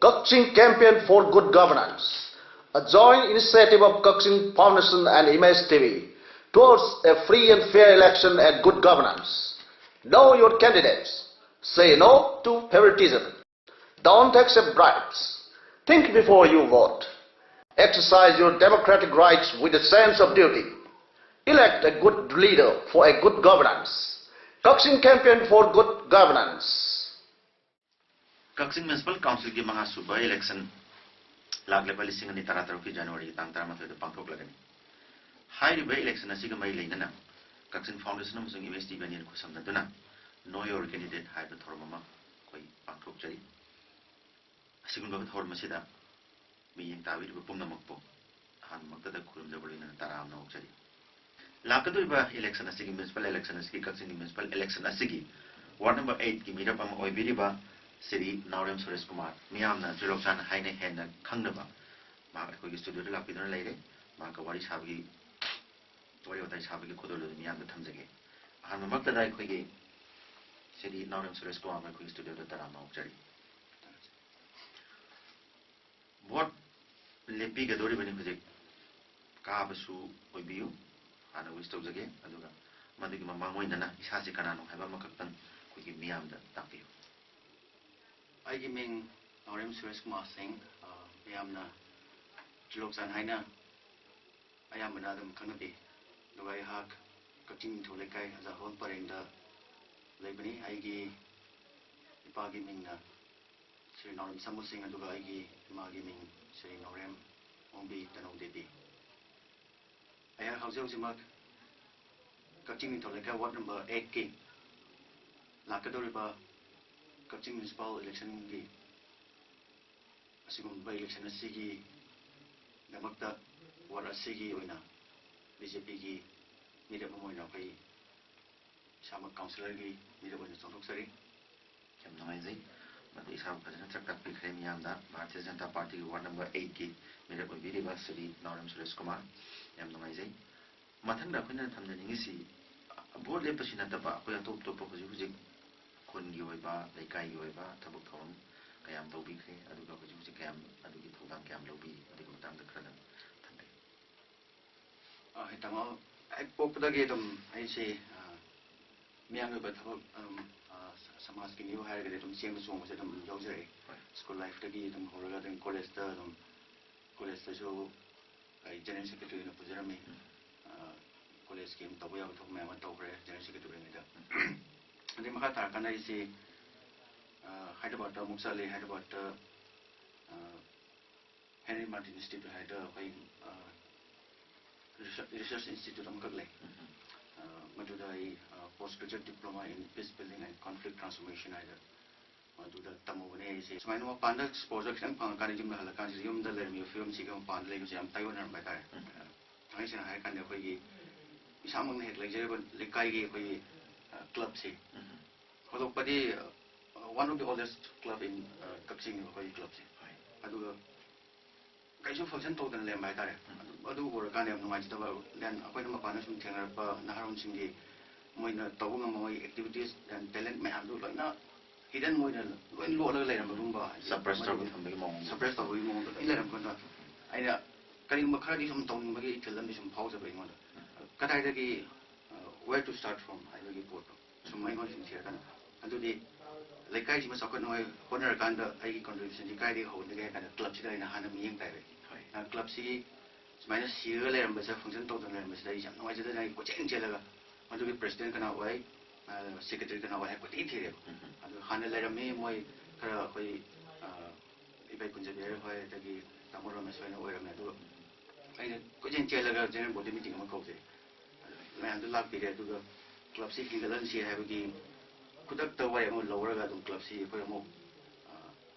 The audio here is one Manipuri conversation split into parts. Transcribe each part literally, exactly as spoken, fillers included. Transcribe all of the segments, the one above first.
Kakching Campaign for Good Governance, a joint initiative of Kakching Foundation and Image T V, towards a free and fair election and good governance. Know your candidates. Say no to favoritism. Don't accept bribes. Think before you vote. Exercise your democratic rights with a sense of duty. Elect a good leader for a good governance. Kakching Campaign for Good Governance. Kakching Municipal Councilꯒꯤ ꯃꯉꯥꯁꯨꯕ election ꯂꯥꯛꯂꯤꯕ ꯂꯤꯁꯤꯡ ꯑꯅꯤ ꯇꯔꯥꯇꯔꯨꯛꯀꯤ January ꯇꯥꯡ ꯇꯔꯥꯃꯥꯊꯣꯏꯗ ꯄꯥꯡꯊꯣꯛꯂꯒꯅꯤ꯫ ꯍꯥꯏꯔꯤꯕ election ꯑꯁꯤꯒ ꯃꯔꯤ ꯂꯩꯅꯅ ꯀꯛꯆꯤꯡ Foundation ꯑꯃꯁꯨꯡ Image T V ꯑꯅꯤꯅ ꯈꯨꯠꯁꯝꯅꯗꯨꯅ Know Your Candidate ꯍꯥꯏꯕ ꯊꯧꯔꯝ ꯑꯃ ꯑꯩꯈꯣꯏ ꯄꯥꯡꯊꯣꯛꯆꯔꯤ꯫ ꯑꯁꯤꯒꯨꯝꯂꯕ ꯊꯧꯔꯝ ꯑꯁꯤꯗ ꯃꯤꯠꯌꯦꯡ ꯇꯥꯕꯤꯔꯤꯕ ꯄꯨꯝꯅꯃꯛꯄꯨ ꯑꯍꯥꯟꯕꯃꯛꯇꯗ ꯈꯨꯔꯨꯝꯖꯕ ꯂꯣꯏꯅꯅ ꯇꯔꯥꯝꯅ ꯑꯣꯛꯆꯔꯤ꯫ ꯂꯥꯛꯀꯗꯧꯔꯤꯕ election ꯑꯁꯤꯒꯤ, municipal election ꯑꯁꯤꯒꯤ, ꯀꯛꯆꯤꯡꯒꯤ municipal election ꯑꯁꯤꯒꯤ ward number eight ꯀꯤ ꯃꯤꯔꯦꯞ ꯑꯃ ꯑꯣꯏꯕꯤꯔꯤꯕ ꯁ꯭ꯔꯤ ꯅꯥꯎꯔꯦꯝ ꯁꯨꯔꯦꯁ ꯀꯨꯃꯥꯔ, ꯃꯤꯌꯥꯝꯅ ꯖꯨꯂꯣꯛꯆꯥꯟ ꯍꯥꯏꯅ ꯍꯦꯟꯅ ꯈꯪꯅꯕ, ꯃꯍꯥꯛ ꯑꯩꯈꯣꯏꯒꯤ studioꯗ ꯂꯥꯛꯄꯤꯗꯨꯅ ꯂꯩꯔꯦ꯫ ꯃꯍꯥꯛꯀ ꯋꯥꯔꯤ ꯁꯥꯕꯒꯤ, ꯋꯥꯔꯤ ꯋꯥꯇꯥꯏ ꯁꯥꯕꯒꯤ ꯈꯨꯗꯣꯜ ꯑꯗꯨ ꯃꯤꯌꯥꯝꯗ ꯊꯝꯖꯒꯦ꯫ ꯑꯍꯥꯟꯕꯃꯛꯇꯗ ꯑꯩꯈꯣꯏꯒꯤ ꯁ꯭ꯔꯤ ꯅꯥꯎꯔꯦꯝ ꯁꯨꯔꯦꯁ ꯀꯨꯃꯥꯔ ꯑꯩꯈꯣꯏꯒꯤ studioꯗ ꯇꯔꯥꯝꯅ ꯑꯣꯛꯆꯔꯤ꯫ Vote ꯂꯦꯞꯄꯤꯒꯗꯧꯔꯤꯕꯅꯤ ꯍꯧꯖꯤꯛ꯫ ꯀꯥꯕꯁꯨ ꯑꯣꯏꯕꯤꯌꯨ꯫ ꯍꯥꯟꯅ wish ꯇꯧꯖꯒꯦ, ꯑꯗꯨꯒ ꯃꯗꯨꯒꯤ ꯃꯃꯥꯡ ꯑꯣꯏꯅꯅ ꯏꯁꯥꯁꯦ ꯀꯅꯥꯅꯣ ꯍꯥꯏꯕ ꯑꯃꯈꯛꯇꯪ ꯑꯩꯈꯣꯏꯒꯤ ꯃꯤꯌꯥꯝꯗ ꯇꯥꯛꯄꯤꯌꯨ꯫ ꯑꯩꯒꯤ ꯃꯤꯡ ꯅꯥꯎꯔꯦꯝ ꯁꯨꯔꯦꯁ ꯀꯨꯃꯥꯔ ꯁꯤꯡ, ꯑ, ꯃꯤꯌꯥꯝꯅ ꯖꯨꯂꯣꯛꯆꯥꯟ ꯍꯥꯏꯅ ꯑꯌꯥꯝꯕꯅ ꯑꯗꯨꯝ ꯈꯪꯅꯕꯤ꯫ ꯑꯗꯨꯒ ꯑꯩꯍꯥꯛ ꯀꯛꯆꯤꯡ ꯅꯤꯡꯊꯧ ꯂꯩꯀꯥꯏ ꯑꯖꯥꯍꯣꯜ ꯄꯔꯦꯡꯗ ꯂꯩꯕꯅꯤ꯫ ꯑꯩꯒꯤ ꯏꯄꯥꯒꯤ ꯃꯤꯡꯅ ꯁ꯭ꯔꯤ ꯅꯥꯎꯔꯦꯝ ꯁꯥꯃꯨ ꯁꯤꯡ, ꯑꯗꯨꯒ ꯑꯩꯒꯤ ꯏꯃꯥꯒꯤ ꯃꯤꯡ ꯁ꯭ꯔꯤ ꯅꯥꯎꯔꯦꯝ ꯑꯣꯡꯕꯤ ꯇꯅꯧ ꯗꯦꯕꯤ꯫ ꯑꯩꯍꯥꯛ ꯍꯧꯖꯤꯛ ꯍꯧꯖꯤꯛꯃꯛ ꯀꯛꯆꯤꯡ ꯅꯤꯡꯊꯧ ꯂꯩꯀꯥꯏ ward number eight ꯀꯤ ꯂꯥꯛꯀꯗꯧꯔꯤꯕ ꯀꯛꯆꯤꯡ municipal election ꯒꯤ ꯑꯁꯤꯒꯨꯝꯕ election ꯑꯁꯤꯒꯤꯗꯃꯛꯇ ward ꯑꯁꯤꯒꯤ ꯑꯣꯏꯅ B J P ꯒꯤ ꯃꯤꯔꯦꯞ ꯑꯃ ꯑꯣꯏꯅ ꯑꯩꯈꯣꯏ ꯏꯁꯥꯃꯛ councillor ꯒꯤ ꯃꯤꯔꯦꯞ ꯑꯣꯏꯅ ꯆꯣꯡꯊꯣꯛꯆꯔꯤ꯫ ꯌꯥꯝ ꯅꯨꯡꯉꯥꯏꯖꯩ꯫ ꯃꯗꯨ ꯏꯁꯥꯕꯨ ꯐꯖꯅ ꯆꯥꯛ ꯇꯥꯛꯄꯤꯈ꯭ꯔꯦ ꯃꯤꯌꯥꯝꯗ꯫ ꯚꯥꯔꯇꯤꯌ ꯖꯅꯇꯥ ꯄꯥꯔꯇꯤꯒꯤ ward number eight ꯀꯤ ꯃꯤꯔꯦꯞ ꯑꯣꯏꯕꯤꯔꯤꯕ ꯁ꯭ꯔꯤ ꯅꯥꯎꯔꯦꯝ ꯁꯨꯔꯦꯁ ꯀꯨꯃꯥꯔ, ꯌꯥꯝ ꯅꯨꯡꯉꯥꯏꯖꯩ꯫ ꯃꯊꯪꯗ ꯑꯩꯈꯣꯏꯅ ꯊꯝꯖꯅꯤꯡꯉꯤꯁꯤ, vote ꯂꯦꯞꯄꯁꯤ ꯅꯠꯇꯕ ꯑꯩꯈꯣꯏ ꯑꯇꯣꯞ ꯑꯇꯣꯞꯄ ꯍꯧꯖꯤꯛ ꯍꯧꯖꯤꯛ ꯈꯨꯟꯒꯤ ꯑꯣꯏꯕ, ꯂꯩꯀꯥꯏꯒꯤ ꯑꯣꯏꯕ ꯊꯕꯛ ꯊꯧꯔꯝ ꯀꯌꯥꯝ ꯂꯧꯕꯤꯈ꯭ꯔꯦ, ꯑꯗꯨꯒ ꯍꯧꯖꯤꯛ ꯍꯧꯖꯤꯛ ꯀꯌꯥꯝ ꯑꯗꯨꯒꯤ ꯊꯧꯗꯥꯡ ꯀꯌꯥꯝ ꯂꯧꯕꯤ, ꯑꯗꯨꯒꯤ ꯃꯇꯥꯡꯗ ꯈꯔꯗꯪ ꯊꯝꯕꯤꯌꯨ꯫ ꯑ, ꯍꯣꯏ, ꯇꯥꯃꯣ, ꯍꯦꯛ ꯄꯣꯛꯄꯗꯒꯤ ꯑꯗꯨꯝ ꯑꯩꯁꯦ, ꯑ, ꯃꯤꯌꯥꯝꯒꯤ ꯑꯣꯏꯕ ꯊꯕꯛ, ꯑꯗꯨꯝ, ꯑ, ꯁ-, ꯁꯃꯥꯖꯀꯤꯅꯤꯕꯨ ꯍꯥꯏꯔꯒꯗꯤ ꯑꯗꯨꯝ ꯆꯦꯟꯕ ꯆꯣꯡꯕꯁꯦ ꯑꯗꯨꯝ ꯌꯥꯎꯖꯔꯛꯏ꯫ ꯍꯣꯏ꯫ ꯁ꯭ꯀꯨꯜ ꯂꯥꯏꯐꯇꯒꯤ ꯑꯗꯨꯝ ꯍꯧꯔꯒ ꯑꯗꯨꯝ ꯀꯣꯂꯦꯖꯇ ꯑꯗꯨꯝ, ꯀꯣꯂꯦꯖꯇꯁꯨ ꯑꯩ ꯖꯦꯅꯔꯦꯜ ꯁꯦꯀ꯭ꯔꯦꯇꯔꯤ ꯑꯣꯏꯅ ꯄꯨꯖꯔꯝꯃꯤ꯫ ꯎꯝ꯫ ꯑ, ꯀꯣꯂꯦꯖꯀꯤ ꯑꯗꯨꯝ ꯇꯧꯕ ꯌꯥꯕ ꯊꯕꯛ ꯃꯌꯥꯝ ꯑꯃ ꯇꯧꯈ꯭ꯔꯦ ꯖꯦꯅꯔꯦꯜ ꯁꯦꯀ꯭ꯔꯦꯇꯔꯤ ꯑꯣꯏꯔꯤꯉꯩꯗ꯫ ꯎꯝ꯫ ꯑꯗꯩ ꯃꯈꯥ ꯇꯥꯔꯀꯥꯟꯗ ꯑꯩꯁꯦ, ꯑ, ꯍꯥꯏꯗ꯭ꯔꯕꯥꯗꯇ ꯑꯃꯨꯛ ꯆꯠꯂꯤ꯫ ꯍꯥꯏꯗ꯭ꯔꯕꯥꯗꯇ, ꯑ, ꯍꯦꯅꯔꯤ ꯃꯥꯔꯇꯤꯟ ꯏꯟꯁꯇꯤꯇ꯭ꯌꯨꯠ ꯍꯥꯏꯗꯅ ꯑꯩꯈꯣꯏ, ꯑ, ꯔꯤꯁꯔ-, ꯔꯤꯁꯔꯁ ꯏꯟꯁꯇꯤꯇ꯭ꯌꯨꯠ ꯑꯃꯈꯛ ꯂꯩ꯫ ꯎꯝ꯫ ꯑ, ꯃꯗꯨꯗ ꯑꯩ, ꯑ, Post Graduate Diploma in Peace Building and Conflict Transformation ꯍꯥꯏꯗꯅ ꯃꯗꯨꯗ ꯇꯝꯃꯨꯕꯅꯦ ꯑꯩꯁꯦ꯫ ꯁꯨꯃꯥꯏꯅ ꯃꯄꯥꯟꯗ exposure ꯈꯤꯇꯪ ꯐꯪꯉꯀꯥꯟꯗ ꯌꯨꯝꯗ ꯍꯜꯂꯀꯥꯟꯁꯤꯗ ꯌꯨꯝꯗ ꯂꯩꯔꯝꯃꯤꯕ ꯐꯤꯕꯝꯁꯤꯒ ꯃꯄꯥꯟꯗ ꯂꯩꯕꯁꯦ ꯌꯥꯝ ꯇꯥꯏꯑꯣꯟꯅꯔꯝꯕ ꯍꯥꯏꯇꯥꯔꯦ꯫ ꯎꯝ꯫ ꯊꯥꯡꯉꯩ ꯁꯦꯡꯅ ꯍꯥꯏꯔ ꯀꯥꯟꯗ ꯑꯩꯈꯣꯏꯒꯤ ꯏꯁꯥꯃꯛꯅ ꯍꯦꯛ ꯂꯩꯖꯔꯤꯕ ꯂꯩꯀꯥꯏꯒꯤ ꯑꯩꯈꯣꯏꯒꯤ, ꯑ, ꯀ꯭ꯂꯕꯁꯤ ꯎꯝ꯫ ꯍꯧꯗꯣꯛꯄꯗꯤ, ꯑ, one of the oldest club in, ꯑ, ꯀꯛꯆꯤꯡꯅꯦꯕ ꯑꯩꯈꯣꯏꯒꯤ ꯀ꯭ꯂꯕꯁꯦ꯫ ꯍꯣꯏ꯫ ꯑꯗꯨꯒ ꯀꯩꯁꯨ function ꯇꯧꯗꯅ ꯂꯩꯔꯝꯕ ꯍꯥꯏꯇꯥꯔꯦ꯫ ꯎꯝ꯫ ꯑꯗꯨ, ꯑꯗꯨ ꯎꯔꯀꯥꯟꯗ ꯌꯥꯝ ꯅꯨꯡꯉꯥꯏꯖꯗꯕ꯫ Then ꯑꯩꯈꯣꯏꯅ ꯃꯄꯥꯟꯗ ꯁꯨꯝ ꯊꯦꯡꯅꯔꯛꯄ ꯅꯍꯥꯔꯣꯜꯁꯤꯡꯒꯤ ꯃꯣꯏꯅ ꯇꯧꯕ ꯉꯝꯕ ꯃꯣꯏ activities and talent ꯃꯌꯥꯝꯗꯨ ꯂꯣꯏꯅ hidden ꯑꯣꯏꯅ ꯂꯣꯏ ꯂꯣꯠꯂꯒ ꯂꯩꯔꯝꯕꯒꯨꯝꯕ, ꯍꯥꯏꯗꯤ suppress ꯇꯧꯔꯒ ꯃꯗꯨꯒꯤ ꯊꯝꯕꯒꯤ ꯃꯑꯣꯡ꯫ Suppress ꯇꯧꯕꯒꯤ ꯃꯑꯣꯡꯗ ꯂꯣꯏ ꯂꯩꯔꯝꯕ ꯀꯥꯟꯗ ꯑꯩꯅ ꯀꯔꯤꯒꯨꯝꯕ ꯈꯔꯗꯤ ꯁꯨꯝ ꯇꯧꯅꯤꯡꯕꯒꯤ ꯏꯊꯤꯜ ꯑꯃꯗꯤ ꯁꯨꯝ ꯐꯥꯎꯖꯕ ꯑꯩꯉꯣꯟꯗ꯫ ꯎꯝ꯫ ꯀꯗꯥꯏꯗꯒꯤ, ꯑ, where to start from ꯍꯥꯏꯕꯒꯤ ꯄꯣꯠꯇꯣ ꯁꯨꯝ ꯑꯩꯉꯣꯟꯗ ꯁꯨꯝ ꯊꯤꯔꯀꯥꯟꯗ, ꯑꯗꯨꯗꯤ ꯂꯩꯀꯥꯏꯁꯤꯃ ꯆꯥꯎꯈꯠꯅꯉꯥꯏ ꯍꯣꯠꯅꯔꯀꯥꯟꯗ ꯑꯩꯒꯤ contributionꯁꯤ ꯀꯥꯏꯗꯒꯤ ꯍꯧꯒꯗꯒꯦ ꯍꯥꯏ ꯀꯥꯟꯗ clubꯁꯤꯗ ꯑꯩꯅ ꯍꯥꯟꯅ ꯃꯤꯠꯌꯦꯡ ꯇꯥꯏꯕ꯫ ꯍꯣꯏ꯫ ꯑ, clubꯁꯤꯒꯤ ꯁꯨꯃꯥꯏꯅ ꯁꯤꯔꯒ ꯂꯩꯔꯝꯕꯁꯦ, function ꯇꯧꯗꯅ ꯂꯩꯔꯝꯕꯁꯤꯗ ꯑꯩ ꯌꯥꯝ ꯅꯨꯡꯉꯥꯏꯖꯗꯅ ꯑꯩ ꯀꯣꯏꯆꯦꯟ ꯆꯦꯜꯂꯒ ꯃꯗꯨꯒꯤ president ꯀꯅꯥ ꯑꯣꯏ, ꯑ, secretary ꯀꯅꯥ ꯑꯣꯏ ꯍꯥꯏ ꯀꯣꯏꯊꯤ ꯊꯤꯔꯦꯕ꯫ ꯎꯝ꯫ ꯑꯗꯨ ꯍꯥꯟꯅ ꯂꯩꯔꯝꯃꯤ ꯃꯣꯏ ꯈꯔ ꯑꯩꯈꯣꯏ, ꯑ, ꯏꯕꯥꯏ ꯀꯨꯟꯖꯕꯤꯍꯔ ꯍꯣꯏ, ꯑꯗꯒꯤ ꯇꯥꯃꯣ ꯔꯣꯃꯦꯁ ꯍꯣꯏꯅ ꯑꯣꯏꯔꯝꯃꯦ꯫ ꯑꯗꯨꯒ ꯑꯩꯅ ꯀꯣꯏꯆꯦꯟ ꯆꯦꯜꯂꯒ general body meeting ꯑꯃ ꯀꯧꯖꯩ꯫ ꯑꯗꯨ ꯃꯌꯥꯝꯗꯣ ꯂꯥꯛꯄꯤꯔꯦ꯫ ꯑꯗꯨꯒ clubꯁꯤ ꯍꯤꯡꯒꯠꯍꯟꯁꯤ ꯍꯥꯏꯕꯒꯤ ꯈꯨꯗꯛꯇ ꯋꯥꯔꯦꯞ ꯑꯃ ꯂꯧꯔꯒ ꯑꯗꯨꯝ clubꯁꯤ ꯑꯩꯈꯣꯏ ꯑꯃꯨꯛ, ꯑ,